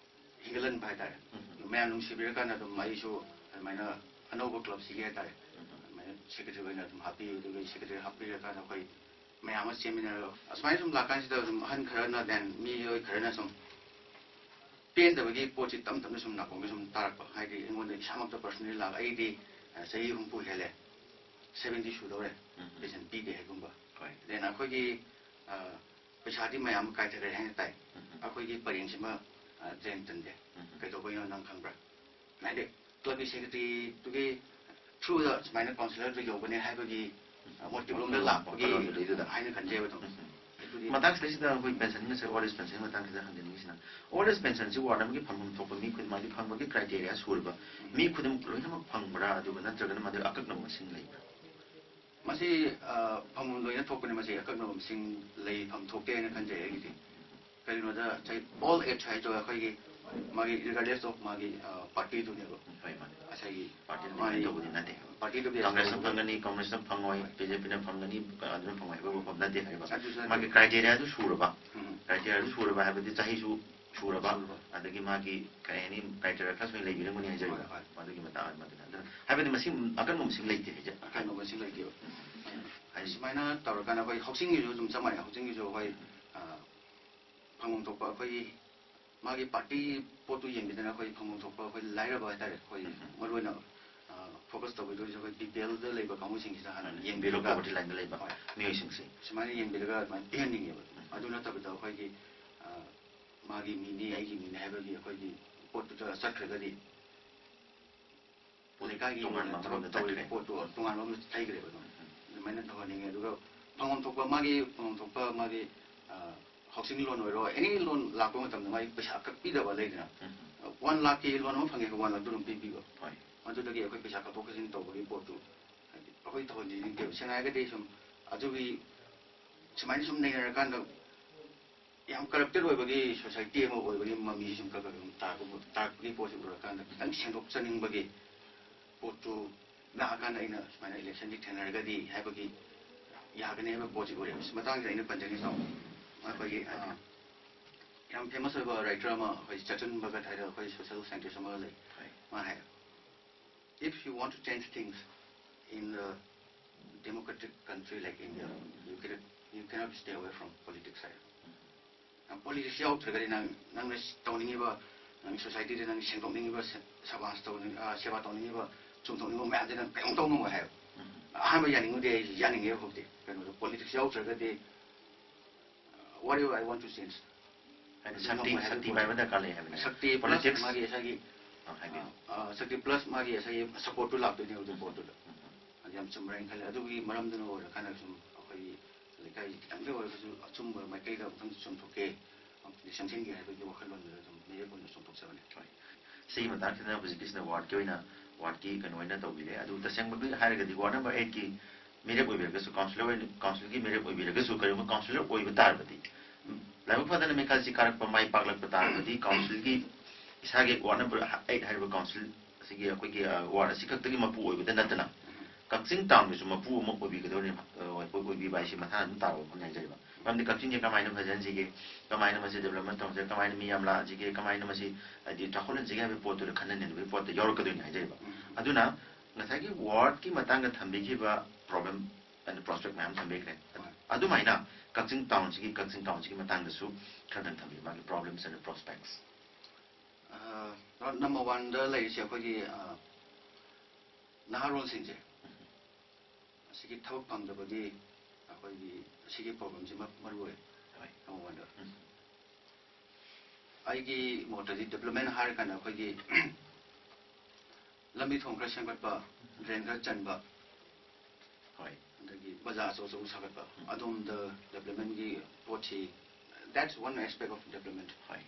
ꯍꯤꯡꯒꯠꯍꯟꯕ ꯍꯥꯏꯇꯥꯔꯦ꯫ ꯎꯝ꯫ ꯃꯌꯥꯝ ꯅꯨꯡꯁꯤꯕꯤꯔꯀꯥꯟꯗ ꯑꯗꯨꯝ ꯑꯩꯁꯨ ꯑꯗꯨꯃꯥꯏꯅ ꯑꯅꯧꯕ clubꯁꯤꯒꯤ ꯍꯥꯏꯇꯥꯔꯦ, ꯎꯝ꯫ ꯑꯗꯨꯃꯥꯏꯅ secretary ꯑꯣꯏꯅ ꯑꯗꯨꯝ ꯍꯥꯞꯄꯤꯌꯨ꯫ ꯑꯗꯨꯒ secretary ꯍꯥꯞꯄꯤꯔꯀꯥꯟꯗ ꯑꯩꯈꯣꯏ ꯃꯌꯥꯝ ꯑꯃ ꯆꯦꯟꯃꯤꯟꯅꯔꯒ ꯑꯁꯨꯃꯥꯏꯅ ꯁꯨꯝ ꯂꯥꯛꯀꯥꯟꯁꯤꯗ ꯑꯗꯨꯝ ꯑꯍꯟ ꯈꯔꯅ, then ꯃꯤꯑꯣꯏ ꯈꯔꯅ ꯁꯨꯝ ꯄꯦꯟꯗꯕꯒꯤ ꯄꯣꯠꯁꯤ ꯇꯞ ꯇꯞꯅ ꯁꯨꯝ ꯅꯥꯀꯣꯡꯗ ꯁꯨꯝ ꯇꯥꯔꯛꯄ꯫ ꯍꯥꯏꯗꯤ ꯑꯩꯉꯣꯟꯗ ꯏꯁꯥꯃꯛꯇ personally ꯂꯥꯛꯑꯒ ꯑꯩꯗꯤ, ꯑ, ꯆꯍꯤ ꯍꯨꯝꯐꯨ ꯍꯦꯜꯂꯦ, seventy ꯁꯨꯗꯧꯔꯦ, ꯎꯝ꯫ Pension ꯄꯤꯗꯦ ꯍꯥꯏꯒꯨꯝꯕ꯫ ꯍꯣꯏ꯫ Then ꯑꯩꯈꯣꯏꯒꯤ, ꯑ, ꯄꯩꯁꯥꯗꯤ ꯃꯌꯥꯝ ꯑꯃ ꯀꯥꯏꯊꯈ꯭ꯔꯦ ꯍꯥꯏꯅ ꯇꯥꯏ꯫ ꯎꯝ꯫ ꯑꯩꯈꯣꯏꯒꯤ ꯄꯔꯦꯡꯁꯤꯃ ꯖꯌꯟꯇꯟꯁꯦ꯫ ꯀꯩꯗꯧꯕꯩꯅꯣ ꯅꯪ ꯈꯪꯕ꯭ꯔꯥ? ꯍꯥꯏꯗꯤ ꯀ꯭ꯂꯕꯀꯤ ꯁꯦꯀ꯭ꯔꯦꯇꯔꯤꯗꯨꯒꯤ ꯊ꯭ꯔꯨꯗ ꯁꯨꯃꯥꯏꯅ ꯀꯥꯎꯟꯁꯤꯂꯔꯗꯨ ꯌꯧꯕꯅꯦ ꯍꯥꯏꯕꯒꯤ ꯃꯣꯇꯤꯞ ꯂꯣꯝꯗ ꯂꯥꯛꯄꯒꯤ ꯍꯥꯏꯅ ꯈꯟꯖꯩꯕ ꯑꯗꯨꯝ꯫ ꯑꯗꯨꯗꯤ ꯃꯇꯥꯡꯁꯤꯗꯩꯁꯤꯗ ꯑꯩꯈꯣꯏ ꯄꯦꯟꯁꯟꯒꯁꯦ, ꯑꯣꯜ ꯑꯦꯖ ꯄꯦꯟꯁꯟꯒꯤ ꯃꯇꯥꯡꯁꯤꯗ ꯍꯪꯖꯅꯤꯡꯉꯤꯁꯤꯅ, ꯑꯣꯜ ꯑꯦꯖ ꯄꯦꯟꯁꯟꯁꯤ ꯋꯥꯔꯗ ꯑꯃꯒꯤ ꯐꯪꯐꯝ ꯊꯣꯛꯄ ꯃꯤ ꯈꯨꯗꯤꯡꯃꯛ, ꯍꯥꯏꯗꯤ ꯐꯪꯕꯒꯤ ꯀ꯭ꯔꯥꯏꯇꯦꯔꯤꯌꯥ ꯁꯨꯔꯕ ꯃꯤ ꯈꯨꯗꯤꯡꯃꯛ ꯂꯣꯏꯅꯃꯛ ꯐꯪꯕ꯭ꯔꯥ, ꯑꯗꯨꯒ ꯅꯠꯇ꯭ꯔꯒꯅ ꯃꯗꯨ ꯑꯀꯛꯅꯕ ꯃꯁꯤꯡ ꯂꯩꯕ꯭ꯔꯥ? ꯃꯁꯤ ꯐꯪꯐꯝ ꯂꯣꯏꯅ ꯊꯣꯛꯄꯅꯤ꯫ ꯃꯁꯤ ꯑꯀꯛꯅꯕ ꯃꯁꯤꯡ ꯂꯩꯐꯝ ꯊꯣꯛꯇꯦ ꯍꯥꯏꯅ ꯈꯟꯖꯩ ꯑꯩꯒꯤꯗꯤ꯫ ꯀꯔꯤꯒꯤꯅꯣꯗ ꯉꯁꯥꯏ ꯑꯣꯜ ꯑꯦꯖ ꯍꯥꯏꯗꯣ ꯑꯩꯈꯣꯏꯒꯤ ꯃꯥꯒꯤ regardless of ꯃꯥꯒꯤ ꯄꯥꯔꯇꯤꯗꯨꯅꯦꯕ꯫ ꯍꯣꯏ, ꯃꯥꯅꯤ꯫ ꯉꯁꯥꯏꯒꯤ ꯄꯥꯔꯇꯤꯅ ꯃꯥꯒꯤ ꯗꯤꯄꯦꯟ ꯇꯧꯕꯗꯤ ꯅꯠꯇꯦ꯫ ꯄꯥꯔꯇꯤꯗꯨꯒꯤ ꯀꯪꯒ꯭ꯔꯦꯁꯅ ꯐꯪꯒꯅꯤ, ꯀꯪꯒ꯭ꯔꯦꯁꯅ ꯐꯪꯉꯣꯏ, ꯕꯤ ꯖꯦ ꯄꯤꯅ ꯐꯪꯒꯅꯤ, ꯑꯗꯨꯅ ꯐꯪꯉꯣꯏ ꯍꯥꯏꯕ ꯋꯥꯐꯝ ꯅꯠꯇꯦ ꯍꯥꯏꯕ꯫ ꯑꯗꯨꯁꯨ ꯅꯠꯇꯦ꯫ ꯃꯥꯒꯤ ꯀ꯭ꯔꯥꯏꯇꯦꯔꯤꯌꯥꯗꯨ ꯁꯨꯔꯕ, ꯎꯝ꯫ ꯀ꯭ꯔꯥꯏꯇꯦꯔꯤꯌꯥꯗꯨ ꯁꯨꯔꯕ ꯍꯥꯏꯕꯗꯤ ꯆꯍꯤꯁꯨ ꯁꯨꯔꯕ, ꯁꯨꯔꯕ꯫ ꯑꯗꯒꯤ ꯃꯥꯒꯤ ꯀꯔꯤ ꯍꯥꯏꯅꯤ, ꯀ꯭ꯔꯥꯏꯇꯦꯔꯤꯌꯥ ꯈꯔ ꯁꯣꯏꯅ ꯂꯩꯕꯤꯔꯝꯒꯅꯤ ꯍꯥꯏꯖꯔꯤꯕ꯫ ꯍꯣꯏ, ꯍꯣꯏ꯫ ꯃꯗꯨꯒꯤ ꯃꯇꯥꯡ ꯑꯗꯨꯅ, ꯍꯥꯏꯕꯗꯤ ꯃꯁꯤꯡ, ꯑꯀꯟꯕ ꯃꯁꯤꯡ ꯂꯩꯇꯦ ꯍꯥꯏꯖ-, ꯑꯀꯟꯕ ꯃꯁꯤꯡ ꯂꯩꯇꯦꯕ꯫ ꯍꯥꯏꯗꯤ ꯁꯨꯃꯥꯏꯅ ꯇꯧꯔꯀꯥꯟꯗ ꯑꯩꯈꯣꯏ ꯍꯥꯎꯁꯤꯡꯒꯤꯁꯨ ꯑꯗꯨꯝ ꯆꯞ ꯃꯥꯟꯅꯩ꯫ ꯍꯥꯎꯁꯤꯡꯒꯤꯁꯨ ꯑꯩꯈꯣꯏ, ꯑ, ꯐꯪꯐꯝ ꯊꯣꯛꯄ ꯑꯩꯈꯣꯏꯒꯤ ꯃꯥꯒꯤ ꯄꯥꯔꯇꯤ ꯄꯣꯠꯇꯨ ꯌꯦꯡꯕꯤꯗꯅ ꯑꯩꯈꯣꯏ ꯐꯪꯐꯝ ꯊꯣꯛꯄ ꯑꯩꯈꯣꯏ ꯂꯥꯏꯔꯕ ꯍꯥꯏꯇꯥꯔꯦ, ꯑꯩꯈꯣꯏ ꯎꯝ꯫ ꯃꯔꯨꯑꯣꯏꯅ, ꯑ, ꯐꯣꯀꯁ ꯇꯧꯕꯤꯗꯣꯏꯁꯦ ꯑꯩꯈꯣꯏ ꯕꯤ ꯄꯤ ꯑꯦꯜꯗ ꯂꯩꯕ ꯀꯥꯡꯕꯨꯁꯤꯡꯁꯤꯗ ꯍꯥꯟꯅ ꯎꯝ꯫ ꯌꯦꯡꯕꯤꯔꯒ ꯄꯣꯚꯔꯇꯤ ꯂꯥꯏꯟꯗ ꯂꯩꯕ ꯍꯣꯏ꯫ ꯃꯤꯑꯣꯏꯁꯤꯡꯁꯦ꯫ ꯁꯨꯃꯥꯏꯅ ꯌꯦꯡꯕꯤꯔꯒ ꯑꯗꯨꯃꯥꯏꯅ ꯄꯤꯍꯟꯅꯤꯡꯉꯦꯕ꯫ ꯎꯝ꯫ ꯑꯗꯨ ꯅꯠꯇꯕꯗ ꯑꯩꯈꯣꯏꯒꯤ, ꯑ, ꯃꯥꯒꯤ ꯃꯤꯅꯤ, ꯑꯩꯒꯤ ꯃꯤꯅꯤ ꯍꯥꯏꯕꯒꯤ ꯑꯩꯈꯣꯏꯒꯤ ꯄꯣꯠꯇꯨꯗ ꯆꯠꯈ꯭ꯔꯒꯗꯤ ꯄꯣꯠ ꯂꯩꯀꯥꯏꯒꯤ ꯇꯣꯉꯥꯟꯕ ꯑꯣꯏꯅ ꯊꯕꯛ ꯑꯃꯔꯣꯝꯗ ꯇꯧꯔꯤ ꯆꯠꯈ꯭ꯔꯦ꯫ ꯄꯣꯠꯇꯣ ꯇꯣꯉꯥꯟꯕ ꯑꯃ ꯂꯩꯈ꯭ꯔꯦꯕ ꯑꯗꯨꯝ꯫ ꯎꯝ꯫ ꯑꯗꯨꯃꯥꯏꯅ ꯇꯧꯍꯟꯅꯤꯡꯉꯦ꯫ ꯑꯗꯨꯒ ꯐꯪꯐꯝ ꯊꯣꯛꯄ ꯃꯥꯒꯤ, ꯐꯪꯐꯝ ꯊꯣꯛꯄ ꯃꯥꯒꯤ, ꯑ, ꯍꯥꯎꯁꯤꯡ ꯂꯣꯟ ꯑꯣꯏꯔꯣ, ꯑꯦꯅꯤ ꯂꯣꯟ ꯂꯥꯛꯄ ꯃꯇꯝꯗ ꯃꯥꯒꯤ ꯄꯩꯁꯥ ꯀꯛꯄꯤꯗꯕ ꯂꯩꯗꯅ꯫ ꯎꯝ꯫ ꯋꯥꯟ ꯂꯥꯛꯀꯤ ꯂꯣꯟ ꯑꯃ ꯐꯪꯉꯦ, ꯋꯥꯟ ꯂꯥꯛꯇꯨ ꯑꯗꯨꯝ ꯄꯤꯕꯤꯕ꯫ ꯍꯣꯏ꯫ ꯑꯗꯨꯗꯒꯤ ꯑꯩꯈꯣꯏ ꯄꯩꯁꯥ ꯀꯛꯊꯣꯛ ꯀꯛꯁꯤꯟ ꯇꯧꯕꯒꯤ ꯄꯣꯠꯇꯨ ꯍꯥꯏꯗꯤ ꯑꯩꯈꯣꯏ ꯇꯧꯍꯟꯅꯤꯡꯗꯦꯕ꯫ ꯁꯦꯡꯅ ꯍꯥꯏꯔꯒꯗꯤ ꯁꯨꯝ ꯑꯗꯨꯒꯤ ꯁꯨꯃꯥꯏꯅ ꯁꯨꯝ ꯅꯩꯅꯔꯀꯥꯟꯗ ꯌꯥꯝ ꯀꯔꯞꯇꯦꯠ ꯑꯣꯏꯕꯒꯤ ꯁꯣꯁꯥꯏꯇꯤ ꯑꯃ ꯑꯣꯏꯕꯒꯤ ꯃꯃꯤ ꯁꯨꯝ ꯈꯔ ꯈꯔ ꯁꯨꯝ ꯇꯥꯔꯛꯄ, ꯇꯥꯔꯛꯄꯒꯤ ꯄꯣꯠꯁꯤ ꯎꯔꯀꯥꯟꯗ ꯈꯤꯇꯪ ꯁꯦꯡꯗꯣꯛꯆꯅꯤꯡꯕꯒꯤ ꯄꯣꯠꯇꯨ ꯂꯥꯛꯑꯀꯥꯟꯗ ꯑꯩꯅ ꯁꯨꯃꯥꯏꯅ ꯏꯂꯦꯛꯁꯟꯁꯤ ꯊꯦꯡꯅꯔꯒꯗꯤ ꯍꯥꯏꯕꯒꯤ ꯌꯥꯒꯅꯤ ꯍꯥꯏꯕ ꯄꯣꯠꯁꯤ ꯎꯔꯦ꯫ ꯃꯁꯤ ꯃꯇꯥꯡꯁꯤꯗ ꯑꯩꯅ ꯄꯟꯖꯅꯤꯡꯉꯤ ꯇꯥꯃꯣ, ꯑꯩꯈꯣꯏꯒꯤ, ꯑ, ꯌꯥꯝ ꯐꯦꯃꯁ ꯑꯣꯏꯕ ꯔꯥꯏꯇꯔ ꯑꯃ, ꯑꯩꯈꯣꯏ ꯆꯇꯟ ꯚꯒꯠ ꯍꯥꯏꯗꯅ ꯑꯩꯈꯣꯏ ꯁꯣꯁꯤꯌꯦꯜ ꯁꯥꯏꯟꯇꯤꯁ ꯑꯃ ꯂꯩ꯫ ꯍꯣꯏ꯫ ꯃꯥ ꯍꯥꯏ, "If you want to change things in the democratic country like India, you cannot, you cannot stay away from politics" ꯍꯥꯏ꯫ ꯅꯪ ꯄꯣꯂꯤꯇꯤꯛꯁ ꯌꯥꯎꯗ꯭ꯔꯒꯗꯤ ꯅꯪ, ꯅꯪꯅ ꯇꯧꯅꯤꯡꯉꯤꯕ, ꯅꯪ ꯁꯣꯁꯥꯏꯇꯤꯗ ꯅꯪ ꯁꯦꯡꯗꯣꯛꯅꯤꯡꯉꯤꯕ, ꯁꯦ-, ꯁꯃꯥꯖ ꯇꯧꯅꯤꯡ-, ꯑ, ꯁꯦꯕꯥ ꯇꯧꯅꯤꯡꯉꯤꯕ, ꯆꯨꯝꯊꯣꯛꯅꯤꯡꯕ ꯃꯌꯥꯝꯁꯦ ꯅꯪ ꯀꯔꯤꯝ ꯇꯧ ꯉꯝꯃꯣꯏ ꯍꯥꯏꯕ꯫ ꯎꯝ꯫ ꯑꯍꯥꯟꯕ ꯌꯥꯅꯤꯡꯉꯨꯗꯦ, ꯑꯩ ꯌꯥꯅꯤꯡꯉꯦꯕ ꯍꯧꯖꯤꯛꯇꯤ꯫ ꯀꯩꯅꯣꯗ ꯄꯣꯂꯤꯇꯤꯛꯁ ꯌꯥꯎꯗ꯭ꯔꯒꯗꯤ, uh, what do I want to change? ꯁꯛꯇꯤ ꯁꯛꯇꯤ ꯄꯥꯏꯕ ꯗꯔꯀꯥꯔ ꯂꯩ ꯍꯥꯏꯕꯅꯤ꯫ ꯁꯛꯇꯤ ꯄ꯭ꯂꯁ ꯃꯥꯒꯤ ꯉꯁꯥꯏꯒꯤ ꯑ, ꯁꯛꯇꯤ ꯄ꯭ꯂꯁ ꯃꯥꯒꯤ ꯉꯁꯥꯏꯒꯤ ꯁꯞꯄꯣꯔꯠꯇꯨ ꯂꯥꯛꯇꯣꯏꯅꯦꯕ ꯑꯗꯨ ꯄꯣꯠꯇꯨꯗ꯫ ꯑꯗꯨ ꯌꯥꯝ ꯆꯨꯝꯕ꯭ꯔꯥ ꯍꯥꯏꯅ ꯈꯜꯂꯦ꯫ ꯑꯗꯨꯒꯤ ꯃꯔꯝꯗꯨꯅ ꯑꯣꯏꯔꯀꯥꯟꯗ ꯁꯨꯝ ꯑꯩꯈꯣꯏꯒꯤ ꯂꯩꯀꯥꯏꯁꯤ ꯈꯤꯇꯪꯗ ꯑꯣꯏꯔꯒꯁꯨ ꯑꯆꯨꯝꯕ ꯃꯥꯏꯀꯩꯗ ꯑꯃꯨꯛꯇꯪ ꯆꯨꯝꯊꯣꯛꯀꯦ, ꯑꯃꯨꯛꯇꯪ ꯁꯦꯝꯖꯤꯟꯒꯦ ꯍꯥꯏꯕꯒꯤ ꯋꯥꯈꯜꯂꯣꯟꯗꯨꯗ ꯑꯗꯨꯝ ꯃꯤꯔꯦꯞ ꯑꯣꯏꯅ ꯆꯣꯡꯊꯣꯛꯆꯕꯅꯤ꯫ ꯁꯤꯒꯤ ꯃꯇꯥꯡꯁꯤꯗ ꯍꯧꯖꯤꯛꯀꯤꯁꯤꯅ ꯋꯥꯔꯗꯀꯤ ꯑꯣꯏꯅ ꯋꯥꯔꯗꯀꯤ ꯀꯩꯅꯣ ꯑꯣꯏꯅ ꯇꯧꯕꯤꯔꯦ꯫ ꯑꯗꯨ ꯇꯁꯦꯡꯕꯒꯤ ꯍꯥꯏꯔꯒꯗꯤ ꯋꯥꯔꯗ ꯅꯝꯕꯔ ꯑꯩꯠꯀꯤ ꯃꯤꯔꯦꯞ ꯑꯣꯏꯕꯤꯔꯒꯁꯨ, ꯀꯥꯎꯟꯁꯤꯂꯔ ꯑꯣꯏꯅ, ꯀꯥꯎꯟꯁꯤꯜꯒꯤ ꯃꯤꯔꯦꯞ ꯑꯣꯏꯕꯤꯔꯒꯁꯨ, ꯀꯔꯤꯒꯨꯝꯕ ꯀꯥꯎꯟꯁꯤꯂꯔ ꯑꯣꯏꯕ ꯇꯥꯔꯕꯗꯤ, ꯂꯥꯏꯕꯛ ꯐꯗꯅ ꯃꯤꯈꯜꯁꯤ ꯀꯥꯔꯛꯄ ꯃꯥꯏ ꯄꯥꯛꯂꯛꯄ ꯇꯥꯔꯕꯗꯤ, ꯀꯥꯎꯟꯁꯤꯜꯒꯤ ꯏꯁꯥꯒꯤ ꯋꯥꯔꯗ ꯅꯝꯕꯔ ꯑꯩꯠ ꯍꯥꯏꯔꯤꯕ ꯀꯥꯎꯟꯁꯤꯜ ꯑꯁꯤꯒꯤ ꯑꯩꯈꯣꯏꯒꯤ, ꯑ, ꯋꯥꯔꯗ ꯑꯁꯤ ꯈꯛꯇꯒꯤ ꯃꯄꯨ ꯑꯣꯏꯕꯗ ꯅꯠꯇꯅ, ꯀꯛꯆꯤꯡ ꯇꯥꯎꯟꯒꯤꯁꯨ ꯃꯄꯨ ꯑꯃ ꯑꯣꯏꯕꯤꯒꯗꯧꯔꯤ, ꯑ, ꯑꯣꯏꯕꯤꯕ ꯍꯥꯏꯁꯤ ꯃꯊꯥ ꯑꯗꯨꯝ ꯇꯥꯕ ꯋꯥꯐꯝꯅꯤ ꯍꯥꯏꯖꯔꯤꯕ꯫ ꯃꯔꯝꯗꯤ ꯀꯛꯆꯤꯡꯁꯦ ꯀꯃꯥꯏꯅ ꯐꯖꯍꯟꯁꯤꯒꯦ, ꯀꯃꯥꯏꯅ ꯃꯁꯤ ꯗꯤꯕꯂꯞꯃꯦꯟ ꯇꯧꯁꯤꯒꯦ, ꯀꯃꯥꯏꯅ ꯃꯤ ꯌꯥꯝ ꯂꯥꯛꯍꯟꯁꯤꯒꯦ, ꯀꯃꯥꯏꯅ ꯃꯁꯤ ꯍꯥꯏꯗꯤ ꯆꯥꯎꯈꯠꯍꯟꯁꯤꯒꯦ ꯍꯥꯏꯕ ꯄꯣꯠꯇꯨꯗ ꯈꯟꯅ ꯅꯩꯅꯕꯒꯤ ꯄꯣꯠꯇ ꯌꯥꯎꯔꯛꯀꯗꯣꯏꯅꯤ ꯍꯥꯏꯖꯔꯤꯕ꯫ ꯑꯗꯨꯅ ꯉꯁꯥꯏꯒꯤ ꯋꯥꯔꯗꯀꯤ ꯃꯇꯥꯡꯗ ꯊꯝꯕꯤꯈꯤꯕ ꯄ꯭ꯔꯣꯕ꯭ꯂꯦꯝ ꯑꯦꯟ ꯄ꯭ꯔꯣꯁꯄꯦꯛ ꯃꯌꯥꯝ ꯊꯝꯕꯤꯈ꯭ꯔꯦ꯫ ꯑꯗꯨꯃꯥꯏꯅ ꯀꯛꯆꯤꯡ ꯇꯥꯎꯟꯁꯤꯒꯤ, ꯀꯛꯆꯤꯡ ꯇꯥꯎꯟꯁꯤꯒꯤ ꯃꯇꯥꯡꯗꯁꯨ ꯈꯔꯗꯪ ꯊꯝꯕꯤꯌꯨ, ꯃꯥꯒꯤ problems and prospects꯫ ꯅꯝꯕꯔ ꯋꯥꯟꯗ ꯂꯩꯔꯤꯁꯦ ꯑꯩꯈꯣꯏꯒꯤ, ꯑ, ꯅꯍꯥꯔꯣꯜꯁꯤꯡꯁꯦ ꯑꯁꯤꯒꯤ ꯊꯕꯛ ꯐꯪꯗꯕꯒꯤ ꯑꯩꯈꯣꯏꯒꯤ ꯑꯁꯤꯒꯤ ꯄ꯭ꯔꯣꯕ꯭ꯂꯦꯝꯁꯤꯃ ꯃꯔꯨ ꯑꯣꯏ꯫ ꯍꯣꯏ꯫ ꯅꯝꯕꯔ ꯋꯥꯟꯗ ꯎꯝ꯫ ꯑꯩꯒꯤ ꯃꯣꯠꯇꯗꯤ ꯗꯤꯕꯂꯞꯃꯦꯟ ꯍꯥꯏꯔꯀꯥꯟꯗ ꯑꯩꯈꯣꯏꯒꯤ ꯂꯝꯕꯤ ꯊꯣꯡ ꯈꯔ ꯁꯦꯝꯒꯠꯄ, ꯗ꯭ꯔꯦꯟ ꯈꯔ ꯆꯟꯕ, ꯍꯣꯏ꯫ ꯑꯗꯒꯤ ꯕꯖꯥꯔ ꯑꯆꯧ ꯑꯆꯧꯕ ꯁꯥꯒꯠꯄ, ꯑꯗꯣꯝꯗ ꯗꯤꯕꯂꯞꯃꯦꯟꯒꯤ ꯄꯣꯠꯁꯤ, that's one aspect of development꯫ ꯍꯣꯏ꯫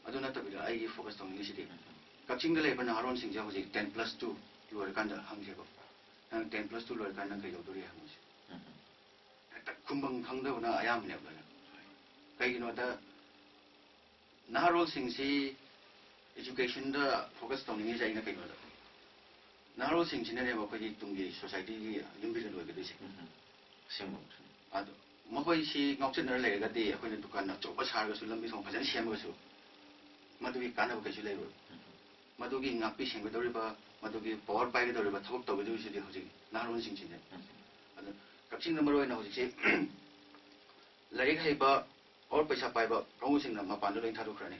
ꯑꯗꯨ ꯅꯠꯇꯕꯤꯗ ꯑꯩꯒꯤ ꯐꯣꯀꯁ ꯇꯧꯅꯤꯡꯉꯤꯁꯤꯗꯤ ꯎꯝ꯫ ꯀꯛꯆꯤꯡꯗ ꯂꯩꯕ ꯅꯍꯥꯔꯣꯟꯁꯤꯡꯁꯦ ꯍꯧꯖꯤꯛ ꯇꯦꯟ ꯄ꯭ꯂꯁ ꯇꯨ ꯂꯣꯏꯔꯀꯥꯟꯗ ꯍꯪꯁꯦꯕ, "ꯅꯪ ꯇꯦꯟ ꯄ꯭ꯂꯁ ꯇꯨ ꯂꯣꯏꯔꯀꯥꯟꯗ ꯅꯪ ꯀꯩꯗꯧꯗꯣꯔꯤ?" ꯍꯪꯕꯁꯦ꯫ ꯎꯝ꯫ ꯍꯦꯛꯇ ꯈꯨꯝꯐꯝ ꯈꯪꯗꯕꯅ ꯑꯌꯥꯝꯕꯅꯦꯕ ꯂꯣꯏꯅ꯫ ꯀꯩꯒꯤꯅꯣꯗ ꯅꯍꯥꯔꯣꯜꯁꯤꯡꯁꯤ ꯏꯖꯨꯀꯦꯁꯟꯗ ꯐꯣꯀꯁ ꯇꯧꯅꯤꯡꯉꯤꯁꯦ ꯑꯩꯅ ꯀꯩꯅꯣꯗ, ꯅꯍꯥꯔꯣꯜꯁꯤꯡꯁꯤꯅꯅꯦꯕ ꯑꯩꯈꯣꯏꯒꯤ ꯇꯨꯡꯒꯤ ꯁꯣꯁꯥꯏꯇꯤꯒꯤ ꯌꯨꯝꯕꯤꯔꯦꯜ ꯑꯣꯏꯒꯗꯣꯏꯁꯦ꯫ ꯎꯝ꯫ ꯑꯁꯦꯡꯕ ꯑꯃꯁꯨꯅꯤ꯫ ꯑꯗꯣ ꯃꯈꯣꯏꯁꯤ ꯉꯥꯎꯆꯠꯅꯔ ꯂꯩꯔꯒꯗꯤ ꯑꯩꯈꯣꯏꯅ ꯗꯨꯀꯥꯟ ꯑꯆꯧꯕ ꯁꯥꯔꯒꯁꯨ, ꯂꯝꯕꯤ ꯊꯣꯡ ꯐꯖꯅ ꯁꯦꯝꯃꯒꯁꯨ ꯃꯗꯨꯒꯤ ꯀꯥꯟꯅꯕ ꯀꯩꯁꯨ ꯂꯩꯔꯣꯏ꯫ ꯃꯗꯨꯒꯤ ꯉꯥꯛꯄꯤ ꯁꯦꯟꯒꯗꯧꯔꯤꯕ, ꯃꯗꯨꯒꯤ ꯄꯋꯥꯔ ꯄꯥꯏꯒꯗꯧꯔꯤꯕ, ꯊꯕꯛ ꯇꯧꯒꯗꯧꯔꯤꯁꯤꯗꯤ ꯍꯧꯖꯤꯛ ꯅꯍꯥꯔꯣꯜꯁꯤꯡꯁꯤꯅꯦ꯫ ꯑꯗꯨ ꯀꯛꯆꯤꯡꯗ ꯃꯔꯨꯑꯣꯏꯅ ꯍꯧꯖꯤꯛꯁꯤ ꯂꯥꯏꯔꯤꯛ ꯍꯩꯕ ꯑꯣꯔ ꯄꯩꯁꯥ ꯄꯥꯏꯕ ꯀꯥꯡꯕꯨꯁꯤꯡꯅ ꯃꯄꯥꯟꯗ ꯂꯣꯏ ꯊꯥꯗꯣꯛꯈ꯭ꯔꯅꯤ꯫